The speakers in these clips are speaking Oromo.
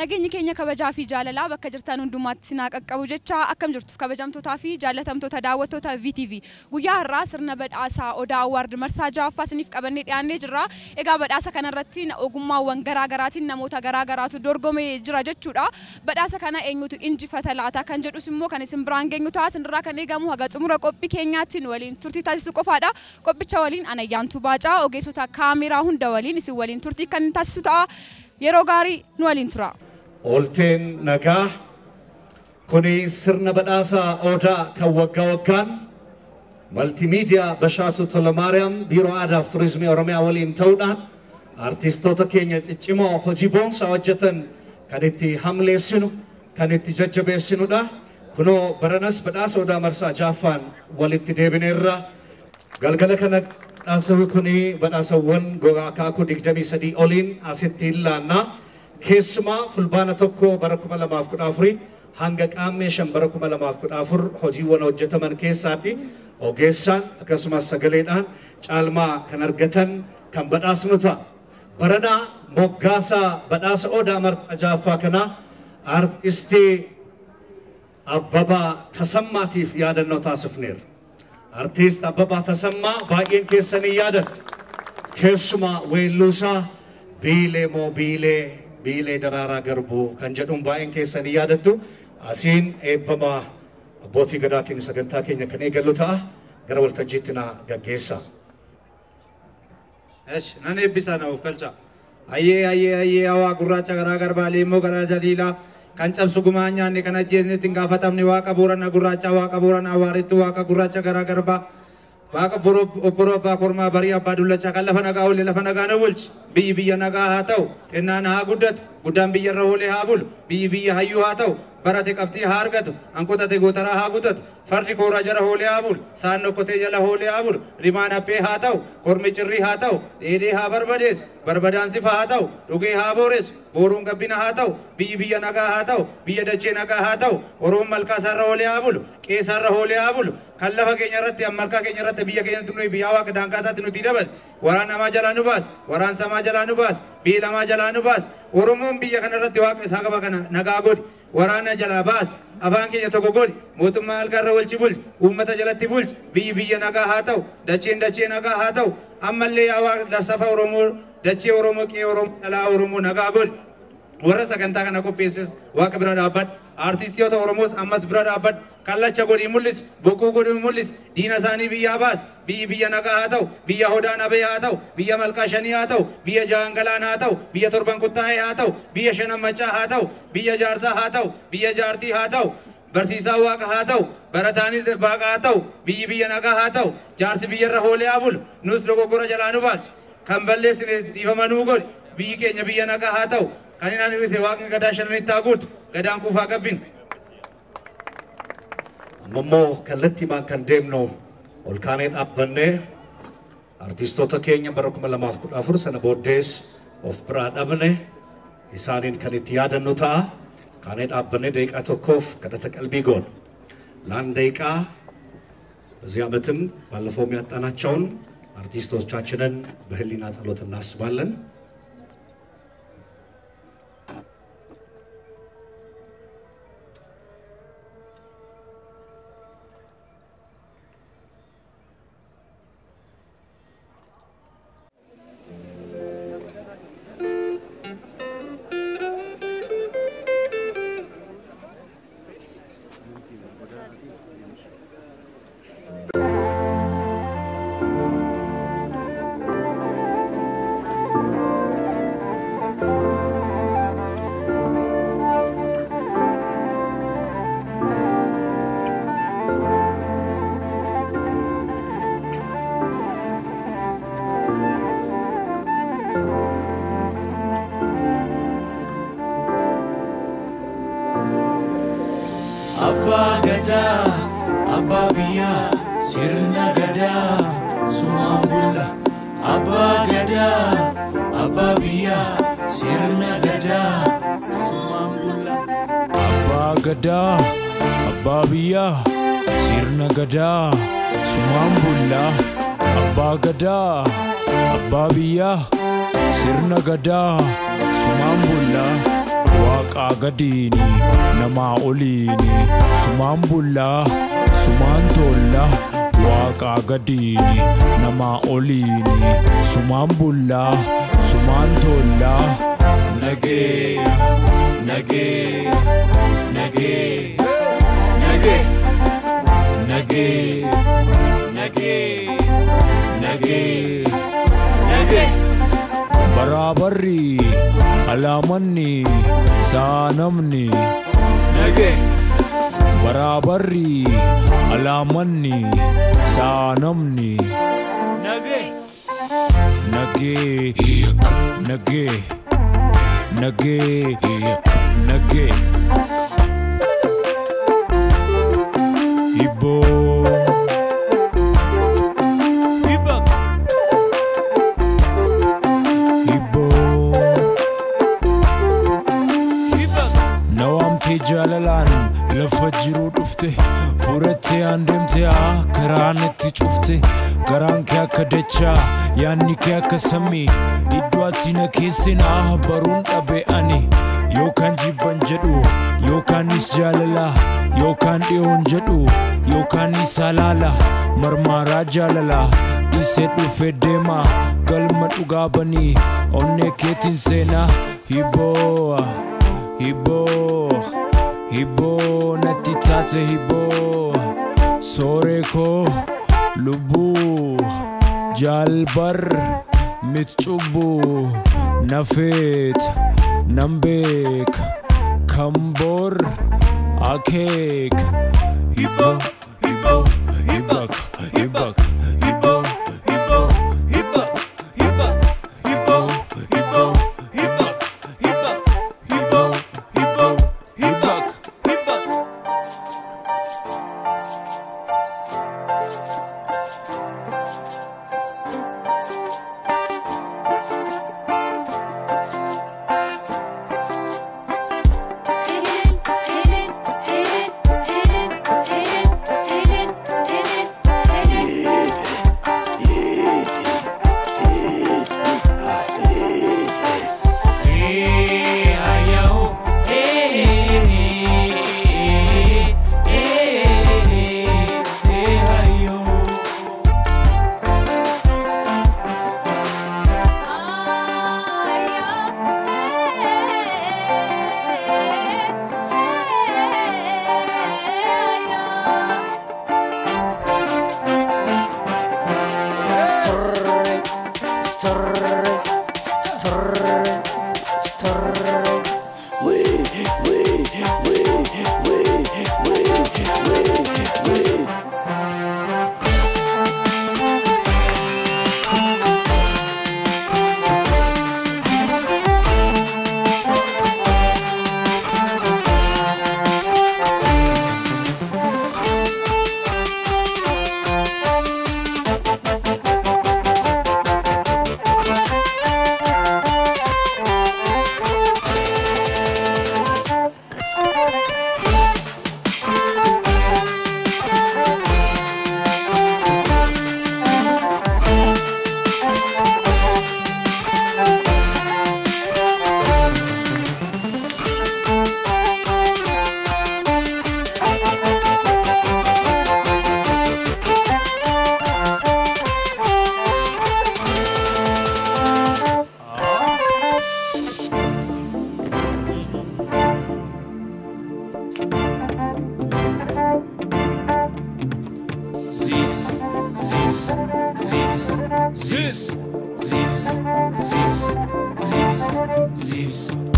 Nageenyi keenya kabajaa fi jaalalaa bakka jirtan hundumaatti sinaa qaqqabu jecha akkam jirtu kabajamtootaa fi jaallatamtoota daawwattoota VTV guyyaa har'aa sirna badhaasaa Odaa Award marsaa 6ffaa isiniif qabannee dhiyaannee jirra. Egaa badhaasa kanarratti ogummaawwan garaa garaatiin namoota garaa garaatu dorgomee jira jechuudha. Badhaasa kana eenyutu injifata laata kan jedhus immoo kan isin biraan geenyu ta'a. Isinirraa kan eegamu haga xumura qophii keenyaatti waliin turtii taasisu qofaadha. Qophicha waliin Anayyaantuu Baacaa ogeessota kaameraa hunda waliin isin waliin turtii kan taasisu ta'a. Yeroo gaarii nu waliin tura. Oolteen nagaa kuni sirna badhaasaa Odaa kan waggaa waggaan maltiimiidiyaa Bashaatu Tolamaariyaam Biiroo Aadaa fi Turizimii Oromiyaa waliin ta'uudhaan artistoota keenya ciccimoo hojii boonsaa hojjetan kan itti hamleessinu kan itti jajjabeessinudha. Kunoo baranas badhaasa Odaa marsaa 6ffaan walitti deebineerra. Galgala kana badhaasawwan kuni badhaasawwan gogaa akaakuu 23 oliin asitti ilaanna. Keessumaa fulbaana 1 bara 2014 hanga qaammee 5 bara 2014 hojiiwwan hojjetaman keessaatti ogeessaan akkasumas sagaleedhaan caalmaa kan argatan kan badhaasnu ta'a. Baranaa moggaasaa badhaasa Odaa marsaa 6ffaa kana artistii Abbabaa Tasammaatiif yaadannoo taasifneerra. Artiist Abbabaa Tasammaa baay'een keessanii yaadattu. Keessumaa weelluusaa Biilee moo Biilee Biilee Daraaraa Garbuu kan jedhuun baay'een keessanii yaadattu. Asiin eebbamaa abbootii gadaatiin sagantaa keenya kan eegallu ta'a. Gara waltajjiitti na gaggeessa. Esh, nan eebbisaa na of galcha. Ayyee ayyee ayyee hawaa gurraacha garaa garbaa leemmoo garaa jaliilaa kan cabsu gumaa nyaanne kan ajjeesnetti hin gaafatamne waaqa boorana gurraacha waaqa boorana awaarittu waaqa gurraacha garaa garbaa waaqa obboroo abbaa kormaa barii abbaa dullachaa kan lafa nagaa oole lafa nagaa na bulchi biyyi biyya nagaa haa ta'u xinnaan haa guddatu guddaan biyyarra oolee haa bulu biyyi biyya hayyuu haa ta'u barate qabxii haa argatu hanqotate gootaraa haa gutatu fardi kooraa jala hoolee haa bulu saan nokkotee jala hoolee haa bulu rimaan haphee haa ta'u kormi cirrii haa ta'u dheedee haa barbadeessu barbadaan sifa haa ta'u dhugee haa booressu booruun gabbina haa ta'u biyyi biyya nagaa haa ta'u biyya dachee nagaa haa ta'u Oromoon malkaa isaarra hoolee haa bulu qeessaarra hoolee haa bulu kan lafa keenya irratti malkaa keenya irratti biyya keenya irratti biyya waaqa daangaa isaatti nuti dabal waraan namaa jalaa nu baas waraan samaa jalaa nu baas biyya lamaa jalaa nu baas Oromoon biyya kana irratti waaqa isaa qaba kana nagaa godhi waraana jalaa baas afaan keenya tokko godhi mootummaa halkaarra walchi bulchi uummata jalatti bulchi biyyi biyya nagaa haa ta'u dacheen dachee nagaa haa ta'u ammallee yaa waaqa safa Oromoo dachee Oromoo qe'ee Oromoo dhalaa Oromoo nagaa godhi warra sagantaa kana qopheesses waaqa bira dhaabbadhu artistiyoota Oromoos ammas bira dhaabbadhu kallacha godhii mul'is boquu godhii mul'is diina isaanii biyyaa baas biyyi biyya nagaa haa ta'u biyya hodaan abee haa ta'u biyya malkaa shanii haa ta'u biyya jaangalaan haa ta'u biyya torban kuttaa'ee haa ta'u biyya shanan maccaa haa ta'u biyya jaarsaa haa ta'u biyya jaartii haa ta'u barsiisaa waaqa haa ta'u barataanis waaqa haa ta'u biyyi biyya nagaa haa ta'u jaarsi biyyarra hoolee haa bulu nus dogoggora jalaa nu baalchi kan balleessine dhiifama nuu godhi biyyi keenya biyya nagaa haa ta'u kan inni hir'ise waaqni gadaa shananitti haa guutu gadaan kuufaa gabbin. Amma immoo kallattiimaan kan deemnu ol kaanee dhaabbannee artistoota keenya bara 2014 sana booddees of biraa dhabne isaaniin kan itti yaadannu ta'a. Kaanee dhaabbannee daqiiqaa tokkoof kadhata qalbii goona. ለአንድ ደቂቃ በዚህ ዓመትም ባለፈውም ያጣናቸውን አርቲስቶቻችንን በህሊና ጸሎት እናስባለን። Abbaa gadaa, abbaa biyyaa, sirna gadaa, sumaan bulla. Abbaa gadaa, abbaa biyyaa, sirna gadaa, sumaan bulla. Abbaa gadaa, abbaa biyyaa, sirna gadaa, sumaan bulla. Abbaa gadaa, abbaa biyyaa, sirna gadaa, sumaan bulla. Waaqa Waaqaa gadiini namaa oliini sumaan bullaa sumaan tollaa waaqaa gadiini namaa oliini sumaan bullaa sumaan tollaa nagee nagee nagee nagee nagee nagee nagee nagee baraabarri alaamanni saanamni nagee baraabarri alaamanni saanamni nagee nagee nagee nagee nagee hibboo hibboo nawaamtee jaalalaan lafa jiruu dhufte furattee aan deemte karaan itti cufte garaan kee akka dachaa yaanni kee akka samii iddoo ati na keessinaa baruun dhabe ani yookaan jibban jedhu yookaanis jaalala yookaan dhiyoon jedhu yookaanis halaala marmaaraa jaalala dhiisee dhufe deema galma dhugaa banii onnee keetiin seenaa hibboo hibboo hibboo natti taate hibboo sooree koo lubbuu jaalbar mit cubbuu nafeet nan beek kan bor akeek hibboo hibboo hibbak hibbak hibboo hibboo hibbak hibbak hibboo hibboo hibbak hibbak hibboo hibboo hibbak hibbak.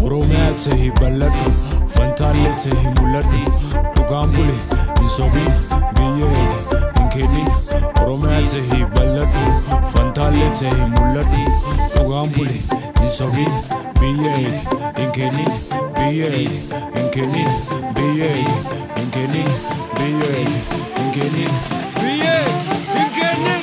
Oromiyaa ta'e bal'adhu fantaalee ta'e mul'adhu dhugaan bule hin sobiin biyya eegi hin kennin. Oromiyaa ta'e bal'adhu fantaalee ta'e mul'adhu dhugaan bule hin sobiin biyya eegi hin kennin biyya eegi hin kennin biyya eegi hin kennin biyya eegi hin kennin biyya eegi hin kennin.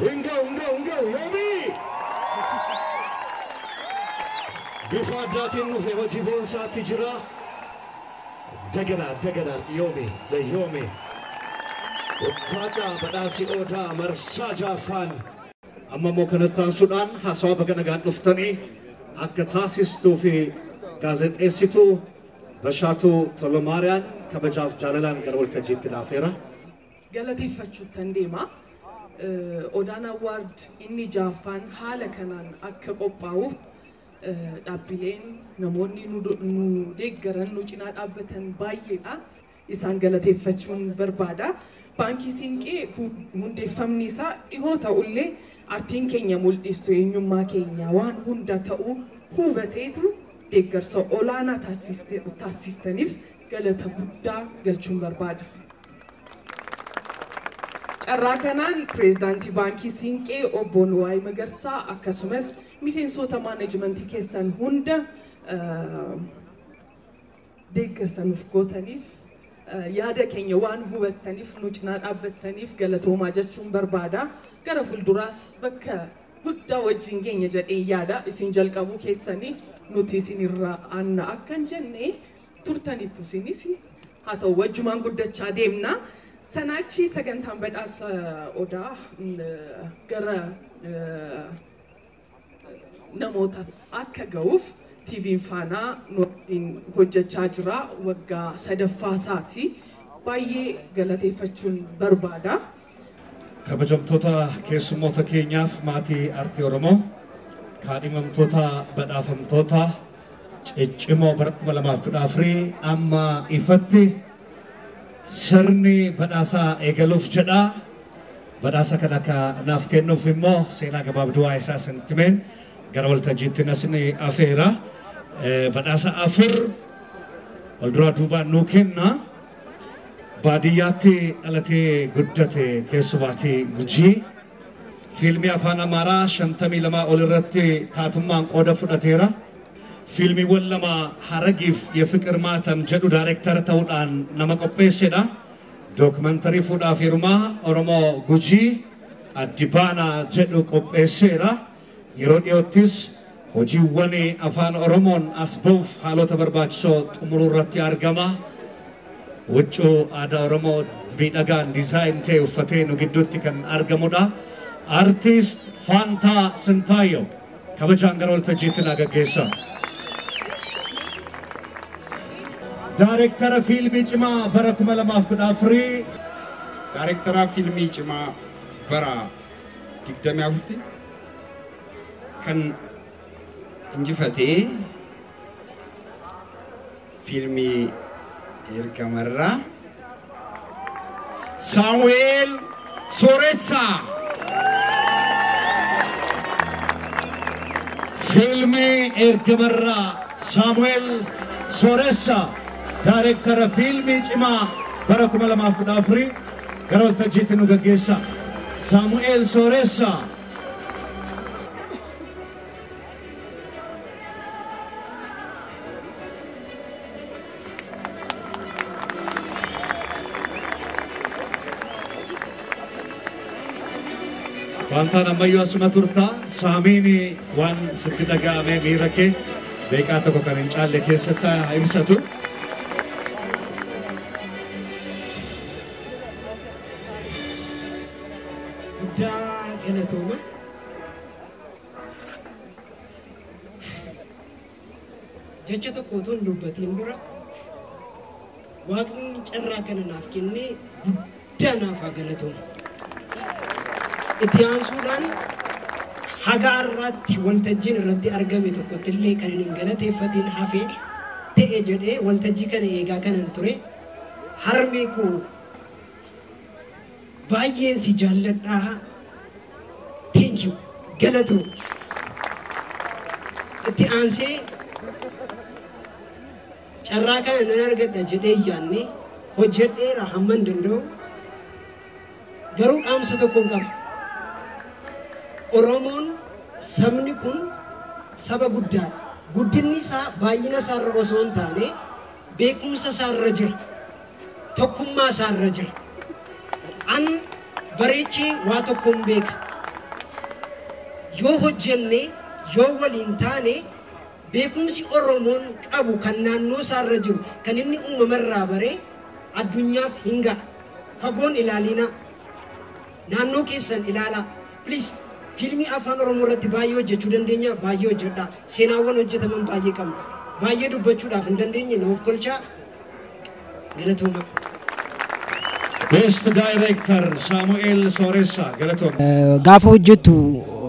Hin ga'u, hin ga'u, hin ga'u, Yoomii! Bifa addaatiin dhufe, hojii boonsaatti jira. Dagana, dagana, Yoomii, Yoomii. Ulfaadhaa, badhaasi Odaa marsaa ja'affaan. Amma immoo kanatti aansuudhaan haasawaa baga nagaan dhuftanii akka taasistuu fi gaazexeessituu Bashaatuu Tolamaariyaan kabajaaf jaalalaan gara waltajjiitti dhaafeera. Galateeffachuuttan deema. Odaan Award inni ja'affaan haala kanaan akka qophaa'uuf dhaabbileen, namoonni nu deeggaran, nu cinaa dhaabbatan baay'eedha. Isaan galateeffachuun barbaada. Baankii Siinqee hundeeffamni isaa dhihoo ta'ullee, artiin keenya mul'istu eenyummaa keenya waan hunda ta'uu hubateetu deeggarsa olaanaa taasistaniif galata guddaa galchuun barbaada. Carraa kanaan pireezidaantii Baankii Siinqee Obbo Nuwaay Magarsaa, akkasumas miseensota maaneejmentii keessan hunda, deeggarsa nuuf gootaniif, yaada keenya waan hubattaniif, nu cinaa dhaabbattaniif galatoomaa jechuun barbaada. Gara fuulduraas bakka guddaa wajjin keenya jedhee yaada. Isin jalqabuu keessanii nuti isin irraa aanna akka hin jenne turtanittu, isinis haa ta'u, wajjumaan guddachaa deemna. Sanaachi sagantaan badhaasa Odaa gara namoota akka ga'uuf TV'n Faanaa nu wajjin hojjechaa jira, waggaa sadaffaa isaati. Baay'ee galateeffachuun barbaada. Kabajamtoota keessummoota keenyaaf maatii aartii Oromoo, kaadhimamtoota badhaafamtoota ciccimoo bara 2014, amma ifatti sirni badhaasaa eegaluuf jedha. Badhaasa kana akka naaf kennuuf immoo seenaa gabaabduu waa'ee isaa isinitti himeen gara waltajjiitti nasni afeera. Badhaasa afur wal duraa duubaan nuu kenna. Baadiyyaatti dhalatee guddate, keessumaatii Gujii. Fiilmii afaan Amaaraa 52 ol irratti taatummaan qooda fudhateera. Fiilmiiwwan lama, Haragiif Yefiqir Maatam jedhu daayirektara ta'uudhaan nama qopheessedha. Dookumantarii fuudhaaf heerumaa Oromoo Gujii Addibaanaa jedhu qopheesseera. Yeroo dhiyoottis hojiiwwan afaan Oromoon as ba'uuf haalota barbaachisoo xumuruu irratti argama. Huccuu aadaa Oromoo miidhagaan design ta'e uffatee nu gidduutti kan argamudha. Artiist Faantaa Sintaayyoo kabajaan gara waltajjiitti na gaggeessa. Daayirektara fiilmii cimaa bara 2014. Daayirektara fiilmii cimaa bara 24 kan injifatee fiilmii Ergamarraa, Saamu'eel Sooressaa. Fiilmii Ergamarraa, Saamu'eel Sooressaa, daayirektara fiilmii cimaa bara 2014 gara waltajjiitti nu gaggeessa. Saamu'eel Sooressaa. Faantaan, ammayyuu asuma turta. Saamiin waan sitti dhaga'ame, miira kee beekaa tokko kan hin caalle keessatti haa ibsatu. Guddaa galatooma. Jecha tokko otoo hin dubbatiin dura, Waaqni carraa kana naaf kennee guddaa naaf haa galatoomu. Itti aansuudhaan, haga har'aatti waltajjiin irratti argame tokkotti illee kan hin galateeffatiin hafe ta'e jedhee waltajjii kana eegaa kanan ture, harmee koo, baay'een si jaalladhaa, thank you, galatoo. Itti aansee, carraa kana nan argadha jedhee yaanne, hojjedheera hamman danda'u, garuu dhaamsa tokko hin qaba. Oromoon, sabni kun saba guddaadha. Guddinni isaa baay'ina isaarra osoo hin taane beekumsa isaarra jira. Tokkummaa isaarra jira. An bareechee waa tokko hin beeka. Yoo hojjenne yoo waliin taane beekumsi Oromoon qabu kan naannoo isaarra jiru kan inni uumamarraa baree addunyaaf hin ga'a. Fagoon ilaalina. Naannoo keessan ilaalaa. Please fiilmii afaan Oromoo irratti baay'ee hojjechuu dandeenya, baay'ee hojjedhaa. Seenaawwan hojjetaman baay'ee qabna. Baay'ee dubbachuudhaaf hin dandeenye nuuf kolchaa. Galatooma. Best Director Saamu'eel Sooressaa galatooma. Gaafa hojjettu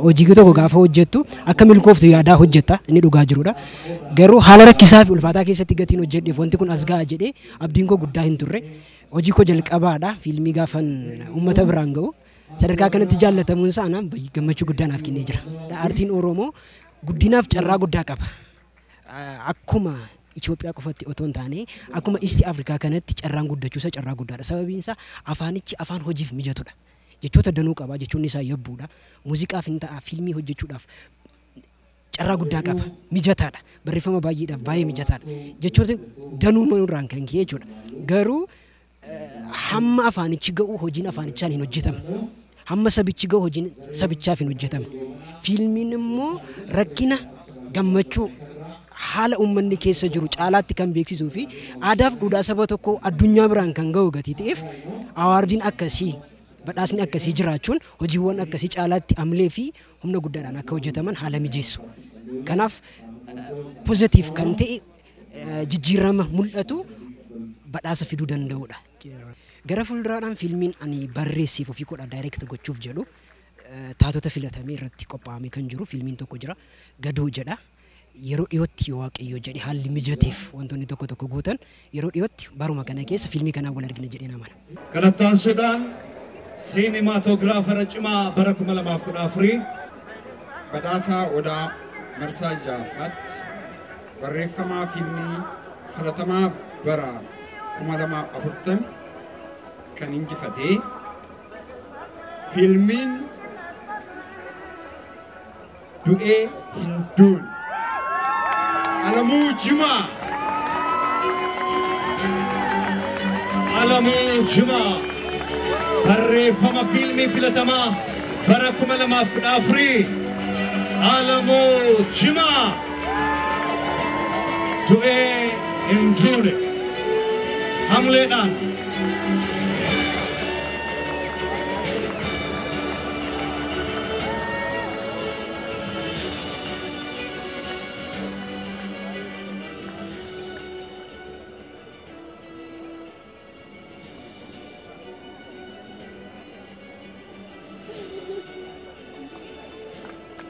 hojii tokko gaafa hojjettu akka milkooftu yaadaa hojjetta inni dhugaa jirudha. Garuu haala rakkisaa fi ulfaataa keessatti gatiin hojjedheef wanti kun as ga'a jedhee abdiin koo guddaa hin turre. Hojii koo jalqabaadha fiilmii gaafan uummata biraan ga'u. Sadarkaa kanatti jaallatamuun isaa anaan gammachuu guddaa naaf kennee jira. Aartiin Oromoo guddinaaf carraa guddaa qaba. Akkuma Itoophiyaa qofatti otoo hin taane akkuma East Afrikaa kanatti carraan guddachuusaa carraa guddaadha. Sababiin isaa afaanichi afaan hojiif mijatudha. Jechoota danuu qaba, jechoonni isaa yabbuudha. Muuziqaaf hin ta'a, fiilmii hojjechuudhaaf carraa guddaa qaba. Mijataadha. Barreeffama baay'eedhaaf baay'ee mijataadha. Jechoota danuu irraan kan ka'e jechuudha. Garuu hamma afaanichi ga'u hojiin afaanichaan hin hojjetamne. Hamma sabichi ga'u hojiin sabichaaf hin hojjetamne. Fiilmiin immoo rakkina gammachuu haala uummanni keessa jiru caalaatti kan beeksisuu fi aadaaf duudhaa saba tokkoo addunyaa biraan kan ga'u gatii ta'eef awaardiin akkasii badhaasni akkasii jiraachuun hojiiwwan akkasii caalaatti amlee fi humna guddaadhaan akka hojjetaman haala mijeessu. Kanaaf pozitiif kan ta'e jijjiirama mul'atu badhaasa fiduu danda'udha. Gara fuulduraadhaan fiilmiin ani barreesseef ofii koodhaa daayireekt gochuuf jedhu taatota filatamee irratti qophaa'amee kan jiru fiilmiin tokko jira. Gadoo jedha. Yeroo dhiyootti yoo Waaqayyo jedhe haalli mijateef wantoonni tokko tokko guutan yeroo dhiyootti baruma kana keessa fiilmii kanaan wal argina jedhee amana. Kanatti aansuudhaan siinimaatoogiraafara cimaa bara 2014 Badhaasaa Odaa Marsaa Jaafaatti barreeffamaa fiilmii filatamaa bara 2040 kan injifatee fiilmiin Du'ee Hin Duune Alamuu Jimaa. Alamuu Jimaa barreeffama fiilmii filatamaa bara 2014 Alamuu Jimaa Du'ee Hin Duune hamleedhaan.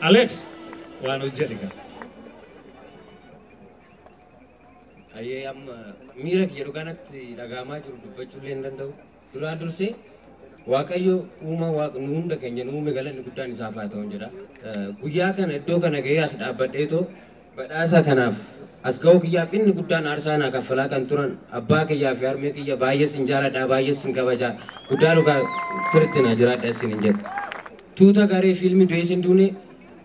Alex waan hojjedhe gaa. Ayyee amma miira kiyya dhugaanatti dhaga'amaa jiru dubbachuullee hin danda'u. Duraan dursee Waaqayyo uuma nu hunda keenya nu uume galanni guddaan isaaf haa ta'u jedha. Guyyaa kana iddoo kana gahee as dhaabbadheetoo badhaasa kanaaf as ga'uu kiyyaaf inni guddaan aarsaa naa kaffalaa kan turan abbaa kiyyaa fi harmee kiyya baay'ee sin jaaladha baay'ee sin kabajaa guddaa dhugaa sirriitti na jiraadha isin hin jedhu. Tuuta garee fiilmii Du'ee Sin Duune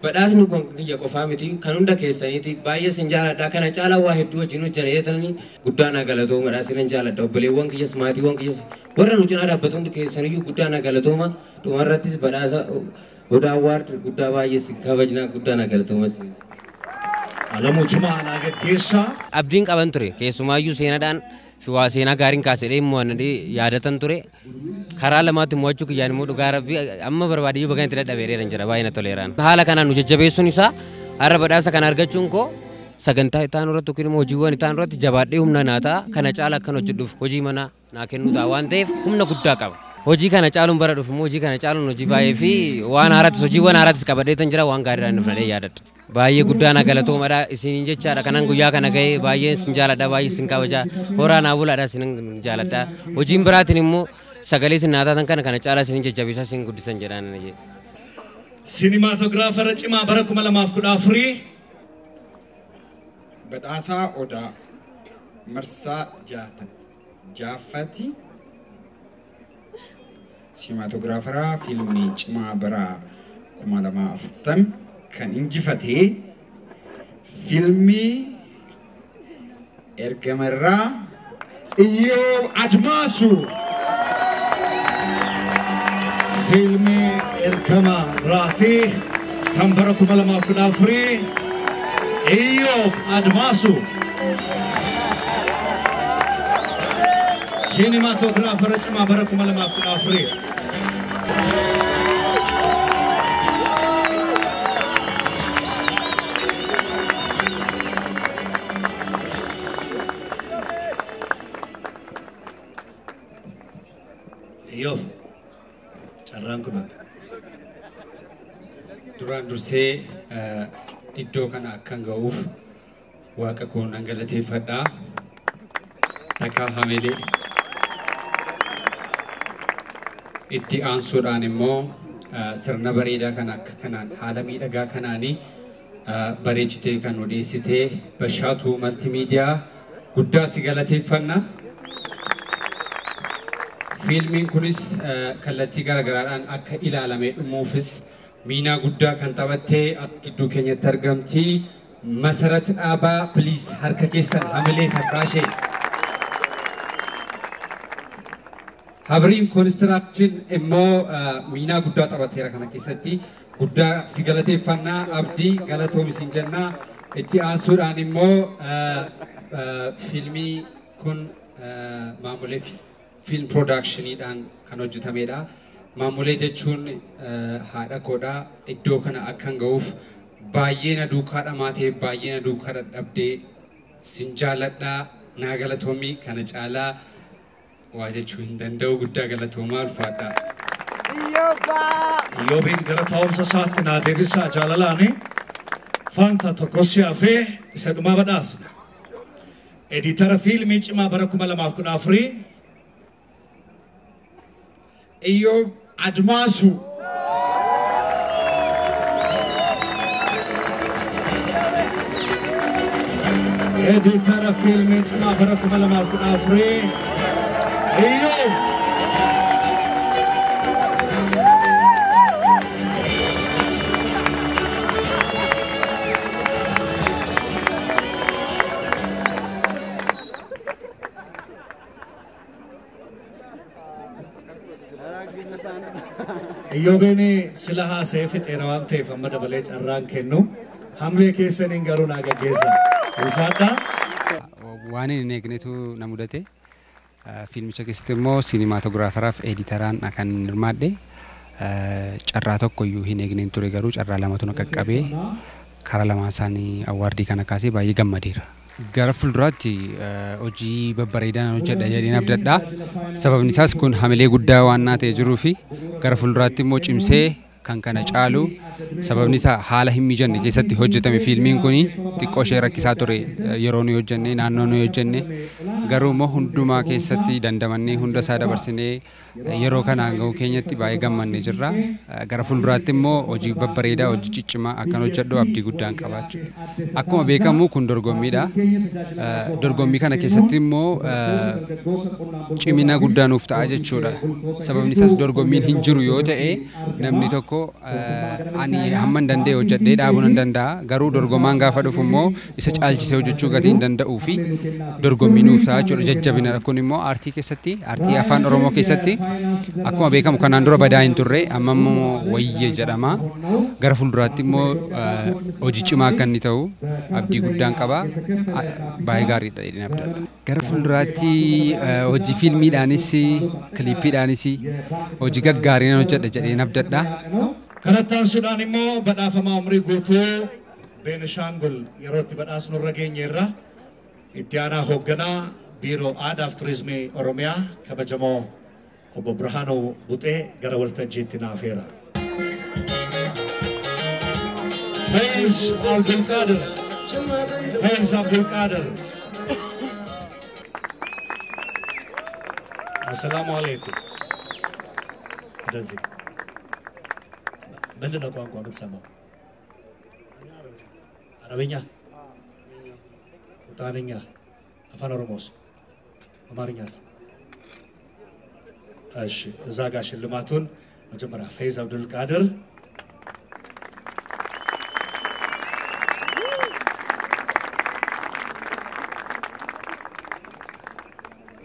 badhaasni kun kiyya qofaa miti kan hunda keessaniiti baay'ee sin jaaladha kana caalaa waa hedduu wajjin hojjana jettanii guddaa naa galatooma sin jaaladha obboleewwan kiyyas maatiiwwan kiyyas warra nu cinaa dhaabbatu hundi keessaniyyuu guddaa naa galatooma dhumarrattis badhaasa Odaa Awaard guddaa baay'ee sin kabajna guddaa naa galatooma sin. Alamuu Jimaa naa gaggeessaa. Abdiin qaban ture keessumaayyuu seenaadhaan fi waa seenaa gaariin kaasedhee immoo yaadatan ture karaa lamaatti mo'achuu kiyyaan immoo dhugaa rabbii amma barbaade bakka itti dadhabeereera jira baay'ee na toleeraan. Haala kanaan nu jajjabeessuun isaa har'a badhaasa kana argachuun koo sagantaa itti aanu irratti yookiin immoo hojiiwwan itti aanu irratti jabaadhee humna naa ta'a kana caala akkan hojjedhuuf hojii manaa naa kennuu ta'a waan ta'eef humna guddaa qaba. Hojii kana caaluun bara dhufu immoo hojii kana caaluun hojii baay'ee fi waan haarattis hojiiwwan haarattis qabadheetan jira waan gaariidhaan dhufnadhee yaadadha. Baay'ee guddaa na galatoomadha isiniin jechaadha kanan guyyaa kana ga'ee baay'ee isin jaaladha baay'ee isin kabajaa horaa naa bulaadha isin jaaladha. Hojiin biraatiin immoo sagalee isin naa taatan kana kana caalaa isin jajjabeessaa isin guddisan jedhaan. Siinimaatoogiraafara cimaa bara 2014 Badhaasaa Odaa Marsaa Jaaffati siinimaatoogiraafaraa fiilmii cimaa bara 2040 kan injifatee fiilmii Ergamarraa Iyyoob Admaasuu. Fiilmii Ergamarraatii Kan bara 2014 Iyyoob Admaasuu. Siinimaatoogiraafara cimaa bara 2014. Iyyoob carraan kun duraan dursee iddoo kana akkan ga'uuf waaqa koo nan galateeffadha. Takkaa hamelee. Itti aansuudhaan immoo sirna bareedaa kana akka kanaan haala miidhagaa kanaanii bareechitee kan nu dhiyeessitee Bashaatuu Maltimiidiyaa guddaa si galateeffanna. Fiilmiin kunis kallattii garaagaraadhaan akka ilaalamee dhumuufis miinaa guddaa kan taphattee as gidduu keenyatti argamti. Masarat Dhaabaa, please harka keessan hamilee takkaashee. Habriin koonistiraakchiin immoo miinaa guddaa taphateera kana keessatti guddaa si galateeffannaa abdii galatoomi siin jennaa. Itti aansuudhaan immoo fiilmii kun maamulee fiilm piroodaakshiniidhaan kan hojjetamedha. Maamulee jechuun haadha koodhaa iddoo kana akkan ga'uuf baay'ee na duukaa dhamaatee baay'ee na duukaa dadhabdee sin jaalladhaa naa galatoomii kana caalaa waa jechuu hin danda'u guddaa galatoomaa ulfaadhaa. Iyyoobiin gara taa'umsa isaatti naa deebisaa jaalalaani. Faanta tokko si hafee isa dhumaa badhaasna. Editara fiilmii cimaa bara 2014 Iyyoob Admaasuu. Editara fiilmii cimaa bara 2014 Iyyoob. Iyyoobeen sila haasa'ee fixeera waan ta'eef amma dabalee carraan kennu hamlee keessaniin garuu naa gaggeessa. Ulfaadhaa. Waan hin eegnetu na mudate. Fiilmicha keessatti immoo siinimaatoogiraafaraaf editaraan kan hirmaadhe carraa tokko iyyuu hin eegneen ture garuu carraa lamatu na qaqqabee karaa lamaan isaanii awwaardii kana kaasee baay'ee gammadeera. Gara fuulduraatti hojii babbareedaa hojjedha jedheen abdadha. Sababni isaas kun hamilee guddaa waan naa ta'e jiruu fi gara fuulduraatti immoo cimsee kan kana caalu sababni isaa haala hin mijanne keessatti hojjetame fiilmiin kun xiqqoo ishee rakkisaa ture yeroo nuyi hojjenne naannoo nuyi hojjenne garuu immoo hundumaa keessatti dandamannee hunda isaa dabarsinee yeroo kanaan ga'uu keenyatti baay'ee gammannee jirra. Gara fuulduraatti immoo hojii babbareedaa hojii ciccimaa akkan hojjedhu abdii guddaan qabaachuu. Akkuma beekamu kun dorgommiidha. Dorgommii kana keessatti immoo cimina guddaa nuuf ta'a jechuudha. Sababni isaas dorgommiin hin jiru yoo ta'e namni tokko ani hamma hin danda'e hojjedhee dhaabuu nan danda'a. Garuu dorgomaan gaafa dhufu immoo isa caalchisee hojjechuu gatii hin danda'uu fi dorgommii nuuf ta'a jechuudha. Jajjabina kun immoo aartii keessatti, aartii afaan Oromoo keessatti akkuma beekamu kanaan dura badaa hin turre amma immoo wayye jedhama. Gara fuulduraatti immoo hojii cimaa akka inni ta'u abdii guddaan qaba. Baay'ee gaariidha jedheen abdadha. Gara fuulduraatti hojii fiilmiidhaanis, kiliippiidhaanis hojii gaggaarii nan hojjedha jedheen abdadha. Kanatti aansuudhaan immoo badhaafamaa umrii guutuu Beenishaangul yeroo itti badhaasnu irra geenyeerra itti aanaa hoogganaa Biiroo Aadaa fi Turizimii Oromiyaa kabajamoo obbo Birhaanuu Buxee gara waltajjiitti naafeera. Faiz Abdulqaadir. Faiz Abdulqaadir. Assalaamu alaikum. እንደዚህ ምንድን ነው ቋንቋ የምትሰማው? አረብኛ፣ ሱዳንኛ፣ አፋን ኦሮሞስ፣ አማርኛስ? እሺ፣ እዛ ጋር ሽልማቱን መጀመሪያ ፈይዝ አብዱልቃድር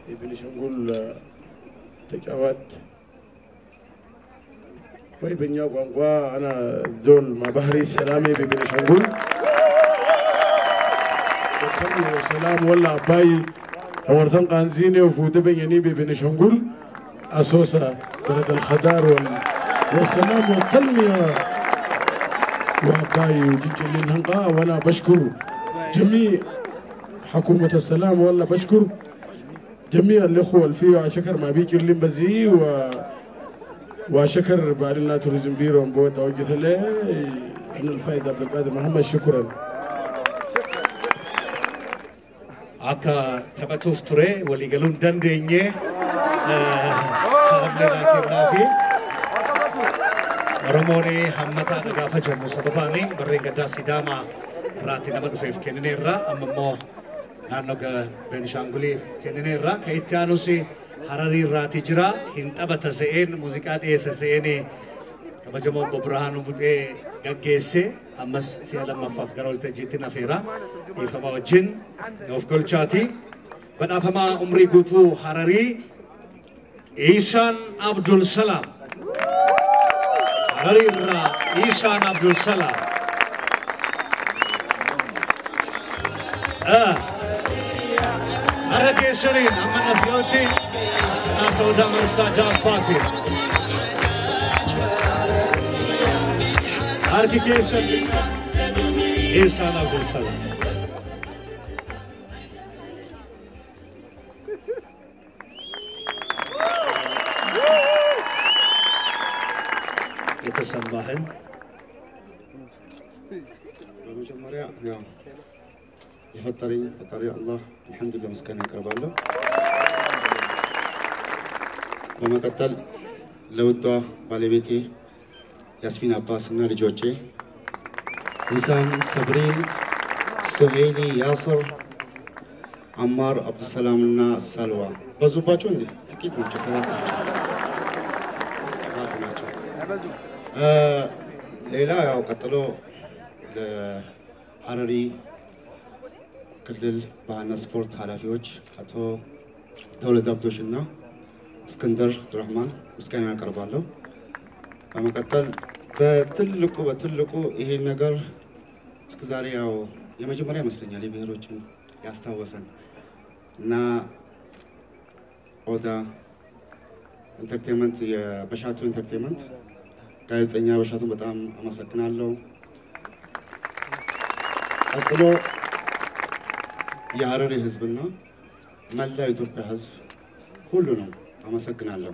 የቤኒሻንጉል ተጫዋች ወይ በእኛ ቋንቋ አና ዞል ማባህሪ ሰላሜ በቤኒሻንጉል ሰላም ወላ አባይ تورثن قانزيني وفود بيني ببنشنقول أسوسة بلد الخضار والسلام والتنمية وأباي وجيجلين هنقا. وأنا بشكر جميع حكومة السلام، ولا بشكر جميع الإخوة الفيو شكر ما بيجي اللي بزي وشكر بالنا توريزم بيرو بود أو جثله أنا الفايدة عبد القادر محمد. شكرا. Akka taphatuuf ture waliigaluun dandeenye haamlee kennaafi Oromoon hammataadha gaafa jennu sababaani barreen gaddaa Sidaamaa irraatti nama dhufeef kennineerra, amma immoo naannoo Beenishaanguliif kennineerra. Kan itti aanus Hararii irraati jira. Hin taphata se'een muuziqaa dhiyeessa se'een kabajamoo obbo Birhaanuu Buxee gaggeesse ammas si'a lammaffaaf gara waltajjiitti nafeera. Dhiifama wajjin of golchaati. Badhaafamaa umrii guutuu Hararii Isaan Abdul Salaam. Hararii irraa Isaan Abdul Salaam. Harka keessaniin amma as ga'utti badhaasa Odaa Marsaa ja'affaatiin. Harki keessan Isaan Abdul Salaam. የተሰማህን? በመጀመሪያ ያው የፈጠረኝ ፈጣሪ አላህ አልሐምዱሊላህ ምስጋና ያቀርባለሁ። በመቀጠል ለውዷ ባለቤቴ ያስሚን አባስ እና ልጆቼ ዊሳም፣ ሰብሪን፣ ሱሄሊ፣ ያስር፣ አማር፣ አብዱሰላም እና ሰልዋ በዙባቸው እንዴ? ጥቂት ናቸው፣ 7 ብቻ 7 ናቸው። ሌላ ያው ቀጥሎ ለሐረሪ ክልል ባህልና ስፖርት ኃላፊዎች አቶ ተወልደ አብዶሽ እና እስክንድር አብዱራህማን ምስጋና ያቀርባለሁ። በመቀጠል በትልቁ ይሄን ነገር እስከዛሬ ያው የመጀመሪያ ይመስለኛል የብሔሮችን ያስታወሰን እና ኦዳ ኢንተርቴይንመንት የበሻቱ ኢንተርቴይንመንት ጋዜጠኛ በሻቱን በጣም አመሰግናለሁ። ቀጥሎ የሐረሪ ህዝብና መላው የኢትዮጵያ ህዝብ ሁሉ ነው አመሰግናለሁ።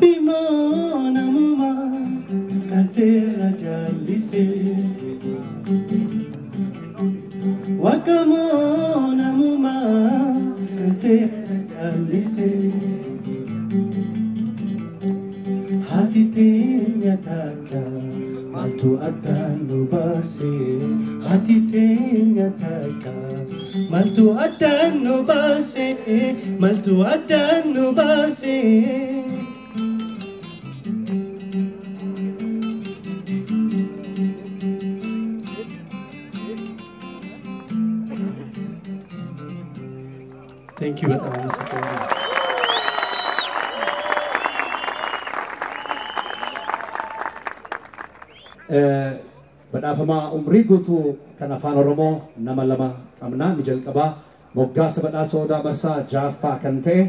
Rabbi moonamuma kan seera jallise. Waaqa moonamuma kan seera jallise. Haati teenya takka maaltu addaan nu baase? Haati teenya takka maaltu addaan nu baase? Maaltu addaan nu baase? Thank you በጣም አመሰግናለሁ። Badhaafamaa umrii guutuu kan afaan Oromoo nama lama qabna. Ni jalqabaa moggaasa badhaasa Odaa Marsaa ja'affaa kan ta'e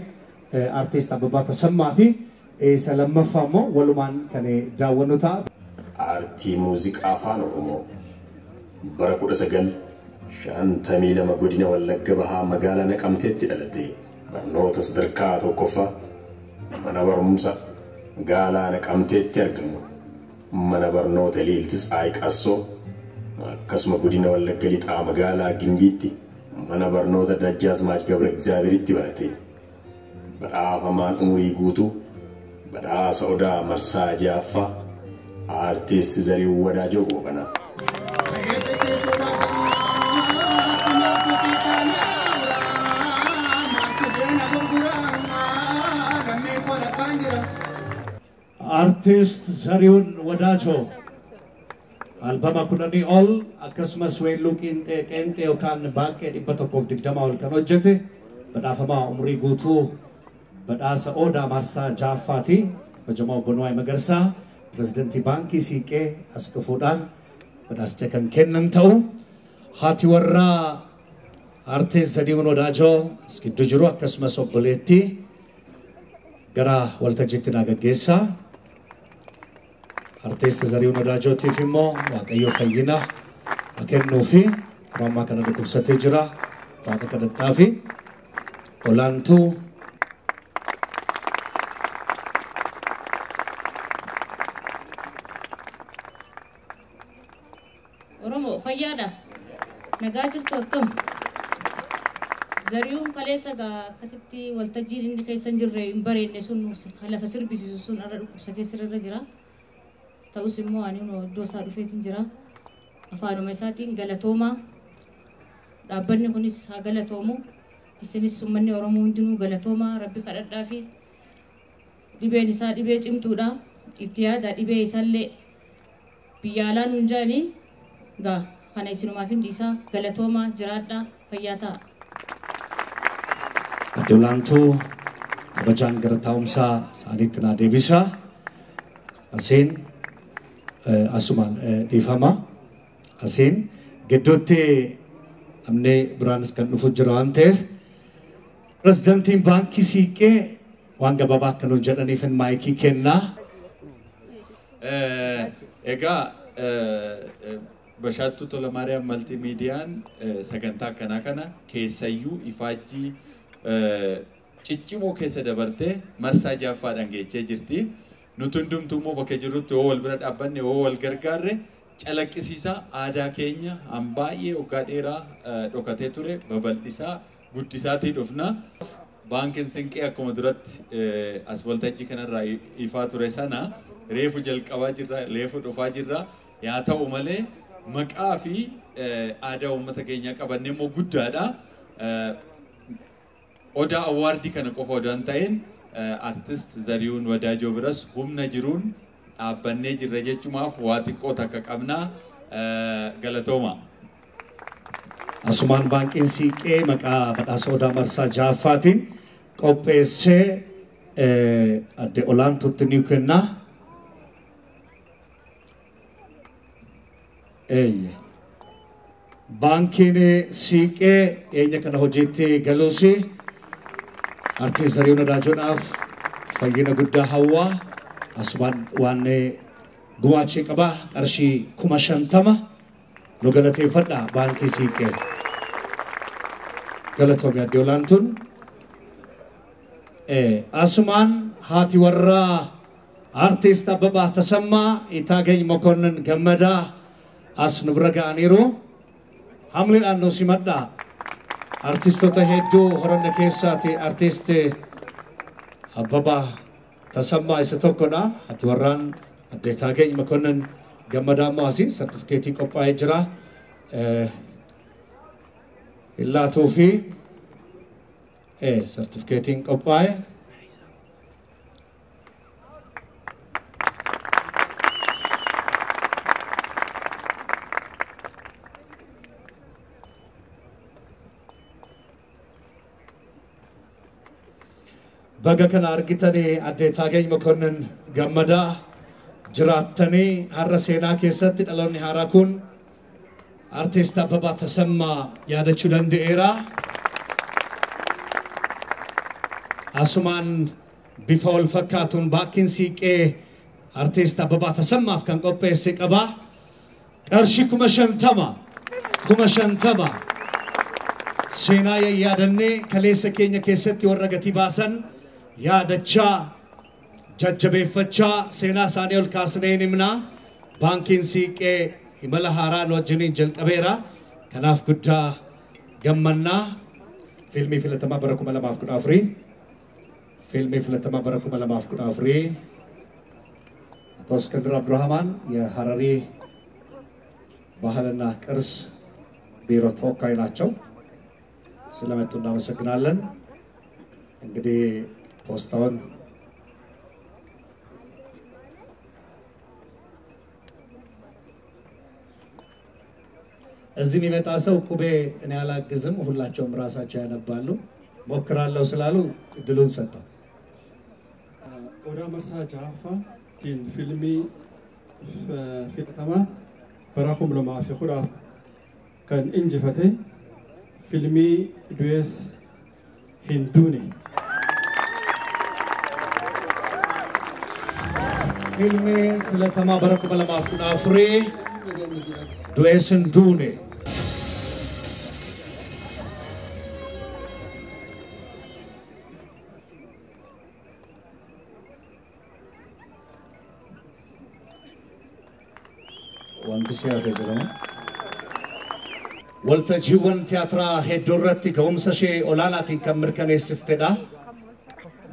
artiist Abbabaa Tasammaati. Isa lammaffaa immoo walumaan kan daawwannu ta'a. Aartii muuziqaa afaan Oromoo bara 1952 godina Wallagga Bahaa magaalaa Naqamteetti dhalate. Barnoota sadarkaa tokkoffaa mana barumsa magaalaa Naqamteetti argamu. Mana barnoota Leeltis Ayiqassoo akkasuma godina Wallagga Lixaa magaalaa Gimbiitti mana barnoota Dajjaazmaach Gabra Egzaabeeritti barate. Badhaafamaan umurii guutuu badhaasa Odaa Marsaa ja'affaa Aartist Zarihuun Wadaajoo Goobanaa. Artist Zarihuun Wadaajoo albama 10 ol akkasumas weelluu qeenxee qeenxee yookaan baaqee 120 ol kan hojjete badhaafamaa umurii guutuu badhaasa Odaa Marsaa ja'affaati. Kabajamaa obbo Nuwaay Magarsaa pirezidantii baankii Siiqqee as dhufuudhaan badhaasicha kan kennan ta'u. Haati warraa Artist Zarihuun Wadaajoo as gidduu jiru akkasumas obboleettii gara waltajjiitti naa gaggeessaa. Artist Zarihuun Wadaajootiif immoo Waaqayyo fayyina haa kennuufi yeroo ammaa kana dhukkubsatee jira. Waaqa kadhadhaafi olaantuu Oromoo fayyaadha. Nagaa jirtu akkam? Zarihuun kaleessa gaa akkasitti waltajjiin inni keessa hin jirre hin bareedne sun lafa sirbisiisu sun irra dhukkubsatee sirra jira. Ta'us immoo ani iddoo isaa dhufeetiin jira. Afaanuma isaatiin galatoomaa. Dhaabbanni kunis haa galatoomu. Isinis uummanni Oromoo hundinuu galatoomaa. Rabbi kadhadhaa fi dhibeen isaa dhibee cimtuudha. Itti yaada dhibee isaallee biyya alaa nuun jaanii gaa kana isinumaaf hin dhiisaa. Galatoomaa jiraadhaa fayyaa ta'a. Adde Olaantuu kabajaan gara taa'umsaa isaaniitti naa deebisa. Asiin asumaan dhiifama. Asiin gidduutti namni biraanis kan dhufu jira waan ta'eef pirezidantiin baankii Siiqqee waan gabaabaa akka nuun jedhaniif maayikii kennaa. Egaa Bashaattuu Tolamaariyaam Maltiimiidiyaan sagantaa akkanaa kana keessayyuu ifaajjii ciccimoo keessa dabartee marsaa ja'affaadhaan geechee jirti. Nuti hundumtuu immoo bakka jirrutti yoo wal bira dhaabbanne yoo wal gargaarre calaqqisiisaa aadaa keenya han baay'ee waggaa dheeraa dhokatee ture babal'isaa guddisaatii dhufna. Baankiin Siinqee akkuma duratti as waltajjii kanarraa ifaa ture sana reefu jalqabaa jirra, reefu dhufaa jirra. Yaa ta'u malee maqaa fi aadaa uummata keenyaa qabanne immoo guddaadha. Odaa awwaardii kana qofa odoo hin ta'in artist Zarihuun Wadaajoo biras humna jiruun dhaabbannee jirra jechumaaf waa xiqqoo takka qabnaa. Galatooma. Asumaan baankiin Siiqqee maqaa badhaasa Odaa Marsaa ja'affaatiin qopheessee adde Olaantuutti ni kenna. Eeyye. Baankiin Siiqqee dhiyeenya kana hojiitti galuusi Artist Zarihuun Wadaajoodhaaf fayyina guddaa hawwaa. Asumaan waan gumaachee qaba qarshii 50,000 nu galateeffadha baankii Siiqqee. Galatoomii adde Olaantuun. Asumaan haati warraa Artiist Abbabaa Tasammaa, Itaageny Mokonnin Gammadaa as nu bira ga'aniiru. Hamleedhaan nu simadhaa. Artistoota hedduu horanne keessaati artiist Abbabaa Tasammaa isa tokkodha. Ati warraan adde Itaageny Mokonnin Gammadaa immoo asii sartifikeetii qophaa'ee jira. Illaatuu fi sartifikeetiin qophaa'e. Baga kana argitanii adde Itaageny Mokonnin Gammadaa jiraattanii har'a seenaa keessatti dhaloonni haaraa kun artiist Abbabaa Tasammaa yaadachuu danda'eera. Asumaan bifa wal fakkaatuun baakkiin siiqee artiist Abbabaa Tasammaaf kan qopheesse qaba. Qarshii 50,000 50,000 seenaa yaadannee kaleessa keenya keessatti warra gatii baasan yaadachaa jajjabeeffachaa seenaa isaanii ol kaasnee hin himna. Baankiin siiqee imala haaraa nu wajjiniin jalqabeera. Kanaaf guddaa gammannaa. Fiilmii filatamaa bara 2014 fiilmii filatamaa bara 2014 አቶ እስክንድር አብዱራህማን የሐረሪ ባህልና ቅርስ ቢሮ ተወካይ ናቸው። ስለመጡ እናመሰግናለን። እንግዲህ ፖስታውን እዚህ የሚመጣ ሰው ቁቤ እኔ አላግዝም፣ ሁላቸውም ራሳቸው ያነባሉ። ሞክራለሁ ስላሉ እድሉን ሰጠው። Odaa marsaa ja'affaa tiin fiilmii filatamaa bara 2010 kan injifate fiilmii Du'ees hin duune. Fiilmii filatamaa bara 2014 Du'ees hin duune. Wanti si hafe jedhama. Waltajjiiwwan tiyaatiraa hedduu irratti ga'umsa ishee olaanaatiin kan mirkaneessiftedha.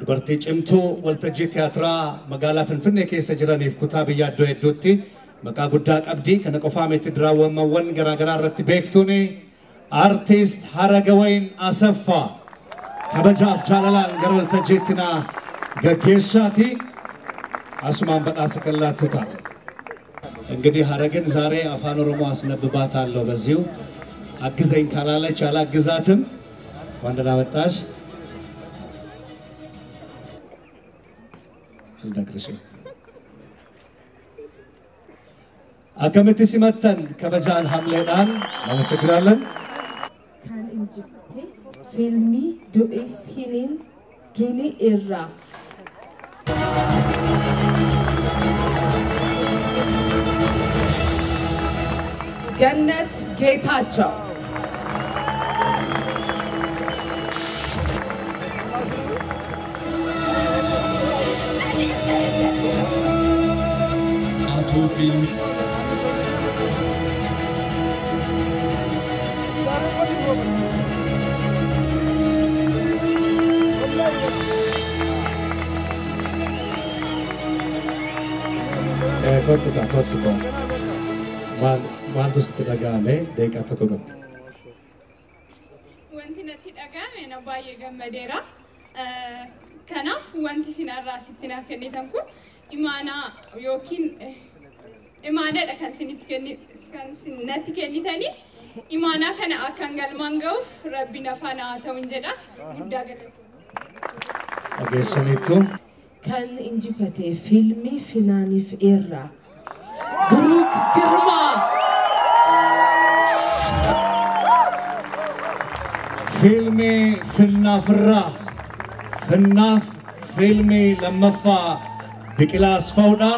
Dubartii cimtuu waltajjii tiyaatiraa magaalaa Finfinnee keessa jiraniif kutaa biyyaa iddoo hedduutti maqaa guddaa qabdi. Kana qofaa miti diraawwamawwan garaagaraa irratti beektuun artiist Haragawayin Asaffaa kabajaaf jaalalaan gara waltajjiitti na gaggeessaati. Asumaan badhaasa kan laattu ta'a. እንግዲህ ሀረግን ዛሬ አፋን ኦሮሞ አስነብባታለሁ። በዚሁ አግዘኝ ካላለች አላግዛትም። እንኳን ደህና መጣሽ። አልነግርሽም። Akkamitti simattan kabajaan hamleedhaan እናመሰግናለን። Kan injifate fiilmii Du'ees hin duune irraa. ገነት ጌታቸው። አቶ ፊልም Kottu kaa kottu kaa maaltu sitti dhaga'ame daqiiqaa tokko qabdi. Wanti natti dhaga'ame na baay'ee gammadeera. Kanaaf wanti isin irraa sitti naaf kennitan kun imaanaa yookiin imaanaadha kan isinitti kan natti kennitanii imaanaa kana akkan galmaan ga'uuf rabbi na faana haa ta'uun jedha. Guddaa galatoomna. Dhageessaniittu. Kan injifate fiilmii Finaaniif irraa Biruk Girmaa. Fiilmii Finnaaf irraa Finnaaf fiilmii lammaffaa Biqilaa Asfaawudha.